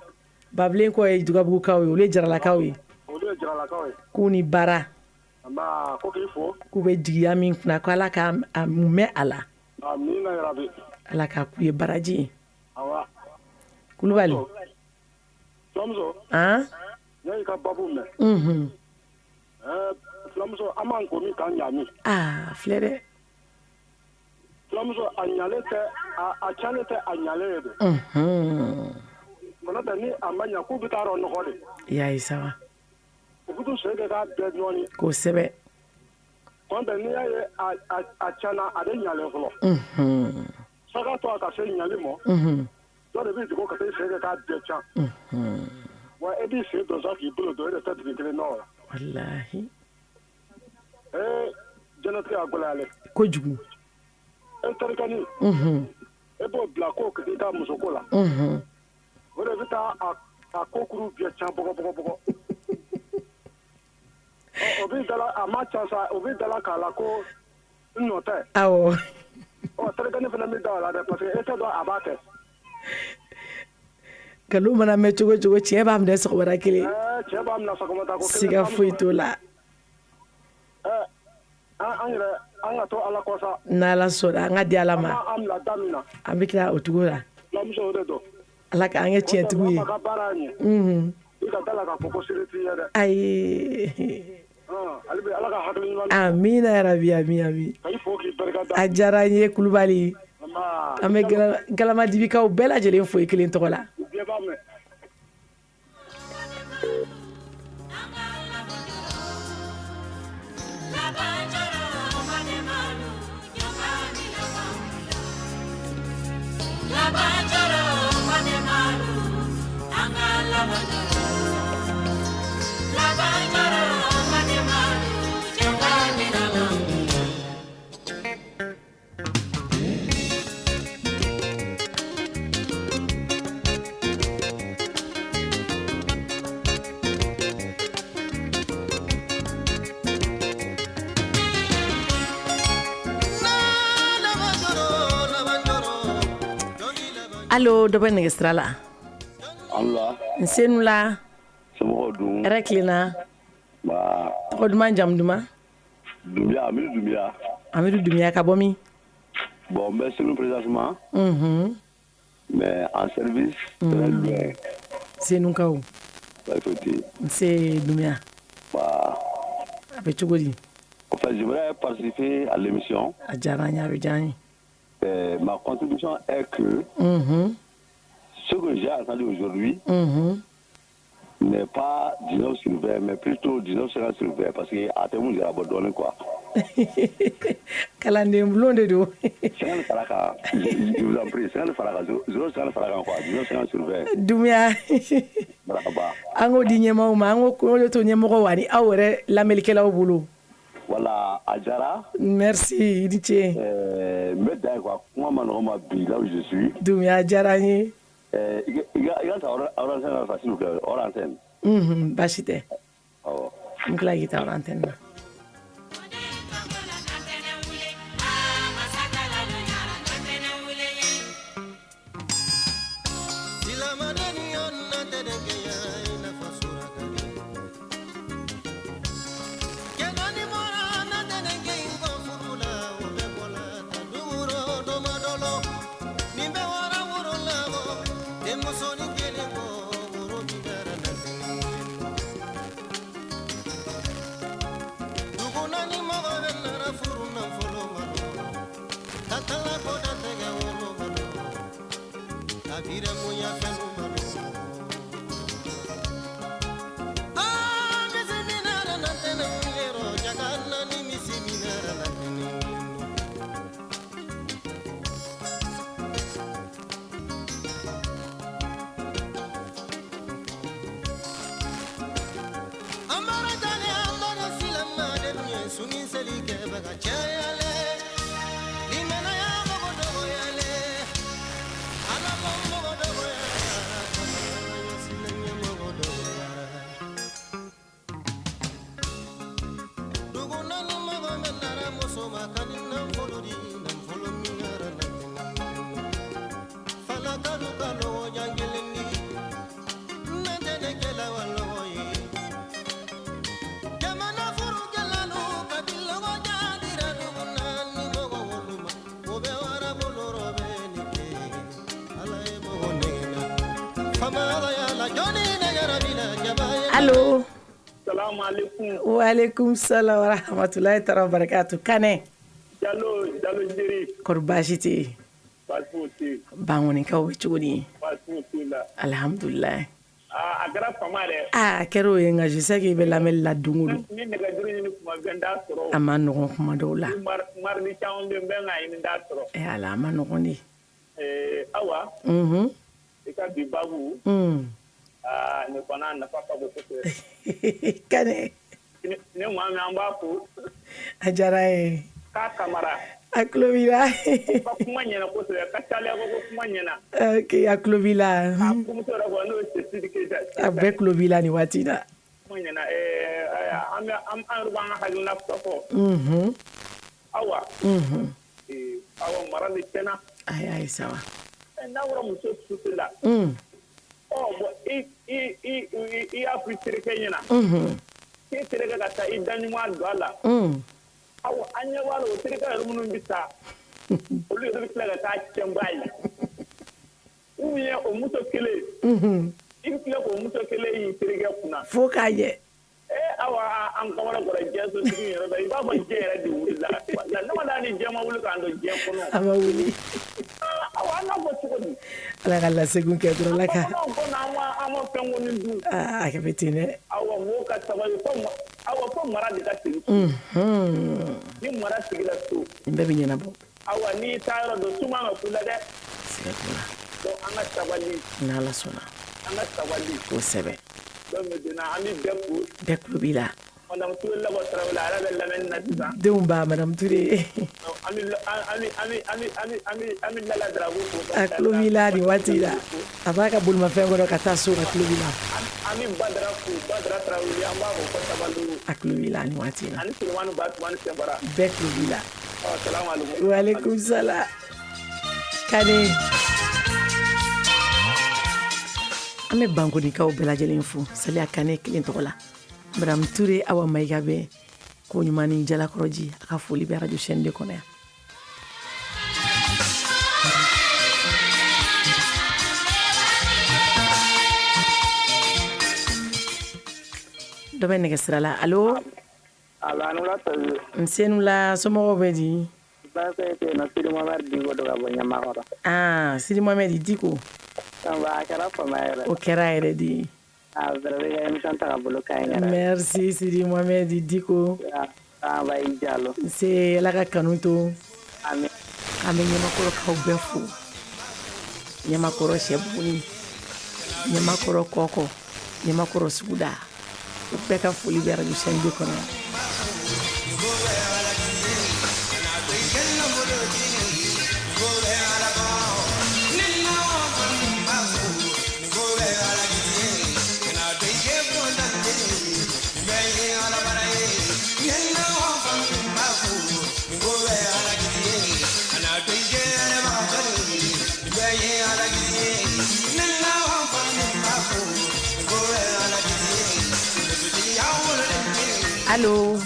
Babilen kɔ ye Dugabugukaw ye, olu ye Jaralakaw ye. Olu ye Jaralakaw ye. K'u ni baara. Nba, ko k'i fo. K'u bɛ jigiya min kunna, ko Ala ka a mɛn a la. Amina yarabi. Ala k'a k'u ye baraji ye. Awa. Kulubali. Fulamuso. Han? Ne y'i ka babu mɛn. Ɛɛ, fulamuso, an b'an ko min k'an ɲa min. Ah, filɛ dɛ. Fulamuso, a ɲalen tɛ, a calen tɛ, a ɲalen ye de. Kɔnɔ tɛ ni a ma ɲa k'u bɛ taa yɔrɔ nɔgɔ de. I y'a ye sa wa. U bɛ t'u sen kɛ k'a bɛɛ nɔɔni. Kosɛbɛ. Kɔn tɛ n'i y'a ye a cana, a bɛ ɲalen fɔlɔ. Saka to a ka se ɲali mɔ. Dɔ de b'i dogo ka taa i sen kɛ k'a bɛɛ can. Wa e b'i sen don sa k'i bolo don, e de tɛ digi kelen nɔ la. Walahi. Ee, diɲɛlatigɛ a gɛlɛyalen. Kojugu. E terikɛnin. E b'o bila ko k'i ka musoko la. O de bɛ taa a ko kuru bɛɛ can bɔgɔ bɔgɔ bɔgɔ. O b'i dala, a ma ca sa, o b'i dala k'a la ko n nɔ tɛ. Awɔ. Ɔ, terikɛnin fana bɛ da o la dɛ, parce que e tɛ dɔn a b'a kɛ. Nkalon mana mɛn cogo cogo, tiɲɛ b'a minɛ sɔgɔmada kelen. Ɛɛ, cɛ b'a minɛ sɔgɔmada ko kelen. Siga foyi t'o la. Ɛɛ, an yɛrɛ, an ka to Ala kɔ sa. N'Ala sɔnna, an ka di Ala ma. An b'an bila da min na. An bɛ tila o cogo la. Fulamuso, o de don. Ala k'an kɛ tiɲɛtigiw ye. Maa ka baara ye nin ye. I ka da la k'a fɔ ko seere t'i ye dɛ. Ayi. Hali bi Ala ka hakili ɲuman. Amina yarabi, ami ami. Ka i fo k'i barika da. A diyara n ye Kulubali. An bɛ Galamadibikaw bɛɛ lajɛlen fo i kelen tɔgɔ la. Bɛɛ b'a mɛn. Allo, dɔ bɛ nɛgɛ sira la. Ala. Nse la. Somɔgɔw dun? Hɛrɛ tilenna. Nba. Tɔgɔ duman, jamu duman? Dunbiya, Amidu Dunbiya. Amidu Dunbiya ka bɔ min? Bon, n bɛ Senu présentement. Mais en service très loin. Senukaw. Baasi tɛ yen. Nse Dunbiya. Nba. A bɛ cogo di? En fait, j'aimerais participer à l'émission. A diyara n ye, a bɛ diya n ye. Ma contribution est que ce que j'ai entendu aujourd'hui n'est pas 19 sur 20, mais plutôt 19 sur 20, parce que a tɛ mun jira bɔ dɔɔnin quoi. Kalanden bulon de don. 50 fara kan, je vous en prie, 50 fara kan, 0,50 fara kan quoi, 19 sur 20. Dunbiya. Marahaba. An k'o di ɲɛmaaw ma, an k'o de to ɲɛmɔgɔw ani aw yɛrɛ lamɛnnikɛlaw bolo. Voilà, a diyara. Merci, i ni ce. N bɛ dan yen quoi, kuma ma nɔgɔn ma bi là où je suis. Dunbiya, a diyara n ye. I ka ta hors antenne la sa, s'il vous plaît, hors antenne. Baasi tɛ. Awɔ. N tila k'i ta hors antenne na. Allo. Salam alaikum. Wa alaikum salam wa rahmatullahi ta'ala wa barakatuh. Kane. Jalo, Jalo Jiri. Kɔri baasi tɛ yen? Baasi foyi tɛ yen. Bangonikaw bɛ cogo di? Baasi foyi t'u la. Alhamdulilayi. Aa, a kɛra fama dɛ. Aa, a kɛra o ye nka je sais que i bɛ lamɛnli la don o don. Ni nɛgɛjuru ɲini tuma bɛɛ n t'a sɔrɔ. A ma nɔgɔn kuma dɔw la. Mardi caman bɛ yen n bɛ k'a ɲini n t'a sɔrɔ. Ee Ala, a ma nɔgɔn de. Ee Awa. Unhun. I ka bi baabu. Un. Aa, nin fana nafa ka bon kosɛbɛ. Kane. Ne maa min an b'a fo. A diyara n ye. K'a Kamara. A tulo b'i la. Ka kuma ɲɛna kosɛbɛ ka Taliya ko kuma ɲɛna. Ok, a tulo b'i la. A furumuso yɛrɛ kɔni n'o ye Cecile Keyita. A bɛɛ tulo b'i la nin waati in na. Kuma ɲɛna ɛɛ an bɛ an yɛrɛ b'an ka hakilina fɔ. Unhun. Awa. Unhun. Awa mara de tiɲɛna. Ayi ayi sawa. N'a fɔra muso susi la. Un. Ɔ bon i i i i y'a fɔ i terikɛ ɲɛna. Unhun. K'e terikɛ ka taa i da ɲuman don a la. Un. Awa an ɲɛ b'a la o terikɛ yɛrɛ minnu bɛ taa olu yɛrɛ bɛ tila ka taa cɛnba ye ou bien o muso kelen. Unhun. I bɛ tila k'o muso kelen y'i terikɛ kunna. Fo k'a ɲɛ. Ee awa an kamana gɔrɔ diɲɛ sotigi yɛrɛ la i b'a fɔ diɲɛ yɛrɛ de wulila ne ma d'a ni diɲɛ ma wuli k'an to diɲɛ kɔnɔ. A ma wuli. Awa an n'a fɔ cogo di. Ala ka lasegun kɛ dɔrɔn Ala ka. Bamananw ko n'an ma fɛn kɔni dun. Aa a kɛ bɛ ten dɛ. Awa mɔgɔw ka sabali fo awa fo mara de ka segin. Unhun. Ni mara sigira so. Nin bɛɛ bɛ ɲɛnabɔ. Awa n'i taa yɔrɔ dɔn su man ka k'u la dɛ. Siga t'o la. Donc an ka sabali. N'Ala sɔnna. An ka sabali. Kosɛbɛ. Donc maintenant an bɛ bɛɛ fo. Bɛɛ tulo b'i la. Madame Touré labɔ Tarawele a yɛrɛ bɛ lamɛnni na sisan. Denw ba Madame Touré. An bɛ Lala Darago fo. A tulo b'i la nin waati in na. A b'a ka bolimafɛn kɔnɔ ka taa so a tulo b'i la. An bɛ Badara fo Badara Tarawele an b'a fo ko sabalibugu. A tulo b'i la nin waati in na. Ani Solomani Batumani Sɛnfara. Bɛɛ tulo b'i la. Ɔ salamu aleykum. Waaleykum salam. Kane. An bɛ Bankonikaw bɛɛ lajɛlen fo Saliya Kane kelen tɔgɔ la. Madame Touré Awa Mayiga bɛ ko ɲuman ni jalakɔrɔji a ka foli bɛ radio chaîne de kɔnɔ yan. Dɔ bɛ nɛgɛ sira la allo. Allo a ni wula Tazi. Nse ni wula somɔgɔw bɛ di? Baasi tɛ yen nɔ Sidi Mohamɛdi Diko don ka bɔ Ɲamakɔrɔ. Aa Sidi Mohamɛdi Diko. A kɛra fama yɛrɛ. O kɛra yɛrɛ de. Ah, vraiment i ka émission tagabolo ka ɲi yɛrɛ. Merci Sidi Mohamed Diko. Ah, ba i Jalo. Nse Ala ka kanu to. Ami. An bɛ Ɲamakɔrɔkaw bɛɛ fo. Ɲamakɔrɔ Sɛbuguni, Ɲamakɔrɔ Kɔkɔ, Ɲamakɔrɔ Suguda. U bɛɛ ka foli bɛ radio chaîne 2 kɔnɔ yan. Allo.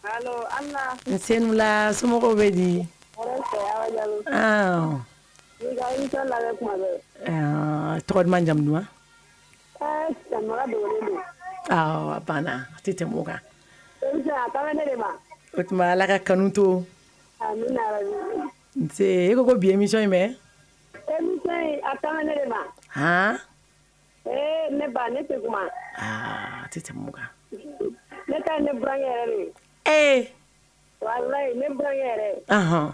Allo, Allah. Nse ni wula somɔgɔw bɛ di? Hɔrɔn fɛ Awa Jalo. Ah. N'i ka émission lamɛn kuma bɛɛ. Ah, tɔgɔ duman jamu duman? Ɛɛ Samara dogolen don. Awɔ, a banna a tɛ tɛmɛ o kan. Émission a ka ne de ma. O tuma Ala ka kanu to. Amina yarabi. Nse e ko ko bi émission in bɛ? Émission Émission in a kan bɛ ne de ma. Han? Ee ne ba, ne tɛ kuma. Aa, a tɛ tɛmɛ o kan. Ne ta ye ne burankɛ yɛrɛ de ye. Ee! Walayi, ne burankɛ yɛrɛ. Ɔhɔn.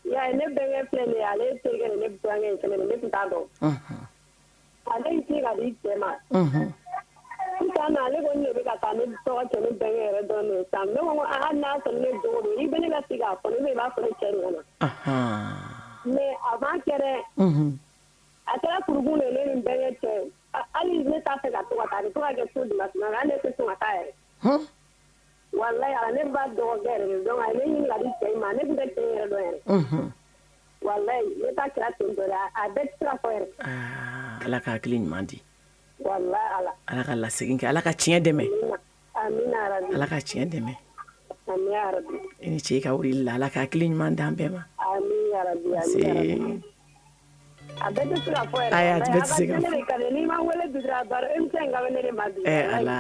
Ya ne bɛnkɛ filɛ nin ye, ale terikɛ de ne burankɛ in fɛnɛ ne tun t'a dɔn. Ale y'i ci ka di cɛ ma. Sisan nɔ, ale kɔni de bɛ ka taa ne tɔgɔ cɛ ne bɛnkɛ yɛrɛ dɔrɔn de ye sisan. Ne ko hali n'a sɔrɔ ne jogo don, i bɛ ne ka sigi k'a fɔ ne, i b'a fɔ ne cɛ de ɲɛna. Mais avant kɛ dɛ. A kɛra kurukun de ne ni bɛnkɛ cɛ. Hali ne t'a fɛ ka to ka taa, a bɛ to ka kɛ so dimanche ma, hali ne tɛ sɔn ka taa yɛrɛ. Walayi ala, ne ba dɔgɔkɛ yɛrɛ de, donc a ye ne ɲini ka di cɛ in ma, ne tun tɛ cɛ in yɛrɛ dɔn yɛrɛ. Walayi, ne ta kɛra ten tɔ dɛ, a bɛɛ tɛ se ka fɔ yɛrɛ. Ala ka hakili ɲuman di. Walayi ala. Ala ka lasegin kɛ, Ala ka tiɲɛ dɛmɛ. Amina yarabi. Ala ka tiɲɛ dɛmɛ. Amina yarabi. I ni ce i ka wuli la, Ala ka hakili ɲuman d'an bɛɛ ma. Amina yarabi, amina yarabi. A bɛɛ tɛ se ka fɔ yɛrɛ. Ayi, a bɛɛ tɛ se ka fɔ. N'i ma wele bi dɔrɔn, a baro émission in ka bɛ ne de ma bi. Ala,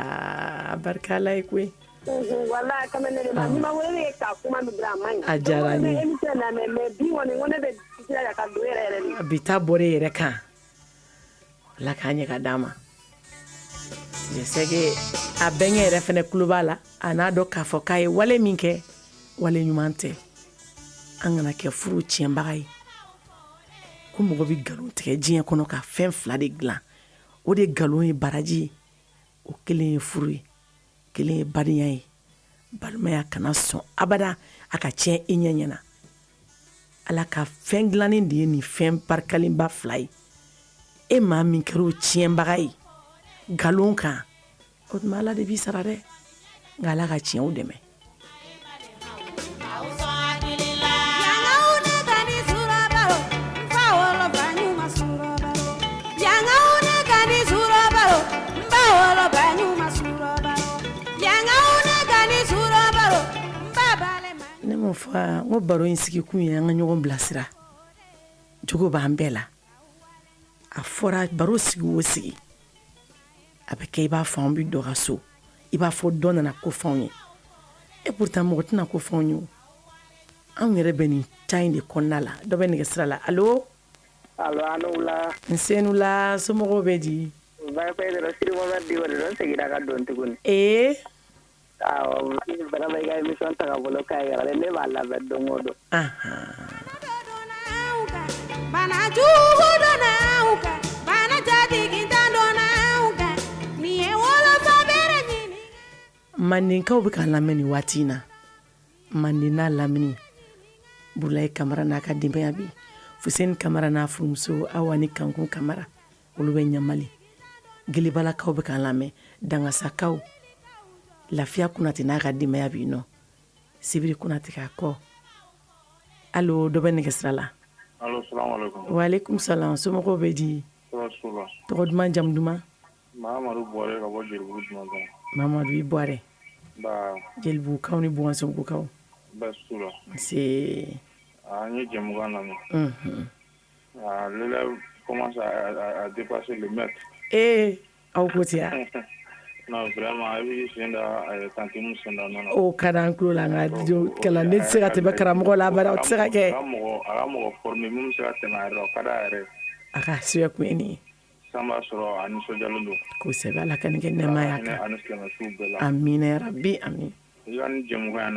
a barika Ala ye koyi. Walayi, a ka bɛ ne de ma. N'i ma wele kɛ k'a kuma min dɔrɔn, a man ɲi. A diyara n ye. Émission lamɛn, mais bi kɔni, n ko ne bɛ jilaja ka don yɛrɛ yɛrɛ de. Bi ta bɔra e yɛrɛ kan. Ala k'a ɲɛ ka d'a ma. Je sais que a bɛnkɛ yɛrɛ fɛnɛ tulo b'a la, a n'a dɔn k'a fɔ k'a ye wale min kɛ, wale ɲuman tɛ. An kana kɛ furu tiɲɛbaga ye. Ko mɔgɔ bɛ nkalon tigɛ diɲɛ kɔnɔ ka fɛn fila de dilan, o de nkalon ye baraji ye, o kelen ye furu ye, kelen ye badenya ye. Balimaya kana sɔn abada a ka tiɲɛ i ɲɛ ɲɛna. Ala ka fɛn dilannen de ye nin fɛn barikalenba fila ye. E maa min kɛra o tiɲɛbaga ye nkalon kan, o tuma Ala de b'i sara dɛ. Nka Ala ka tiɲɛw dɛmɛ. Ne m'o fɔ, n ko baro in sigi kun ye an ka ɲɔgɔn bilasira. Jogo b'an bɛɛ la. A fɔra baro sigi o sigi, a bɛ kɛ i b'a fɔ an bɛ dɔ ka so, i b'a fɔ dɔ nana ko fɔ anw ye. Et pourtant mɔgɔ tɛna ko fɔ anw ye o. Anw yɛrɛ bɛ nin ca in de kɔnɔna la. Dɔ bɛ nɛgɛ sira la. Allo? Allo, a ni wula. Nse ni wula, somɔgɔw bɛ di? Baasi foyi tɛ, Sidi Mohamɛdi Diko de don, n seginna ka don tuguni. Ee? Awɔ, vraiment i ka émission tagabolo ka ɲi yɛrɛ, ne b'a lamɛn don o don. Bana jugu donna anw kan, bana jatigintan donna anw kan, nin ye wolofa bere ɲini. Mandenkaw bɛ k'an lamɛn nin waati in na. Manden n'a lamini, Bulayi Kamara n'a ka denbaya bi, Fuseni Kamara n'a furumuso Awa ni Kankun Kamara, olu bɛ Ɲamali. Gelebalakaw bɛ k'an lamɛn, Dangasakaw, Lafiya Kunate n'a ka denbaya bi nɔ, Sibiri Kunate k'a kɔ. Allo, dɔ bɛ nɛgɛ sira la. Allo, salam alaikum. Wa alaikum salam, somɔgɔw bɛ di? Tɔɔrɔ t'u la. Tɔgɔ duman, jamu duman? Mamadu Buware ka bɔ Jelibugu Dumanzana. Mamadu i Buware. Ba. Jelibugukaw ni Buwansobugukaw. Baasi t'u la. Nse. An ye jɛmukan lamɛn. Ah, l'élève commence à dépasser le maître. Ee, aw ko ten? Non, vraiment, a b'i sen da tantine sen da nɔ na. O ka d'an tulo la, nka kalanden tɛ se ka tɛmɛ karamɔgɔ la abada, o tɛ se ka kɛ. A ka mɔgɔ former min bɛ se ka tɛmɛ a yɛrɛ kan, o ka d'a yɛrɛ ye. A ka suya kun ye nin ye. San b'a sɔrɔ a nisɔndiyalen don. Kosɛbɛ, Ala ka nin kɛ nɛɛma y'a kan. Ani silamɛ su bɛɛ la. Amina yarabi, amin. I ka nin jɛmukan in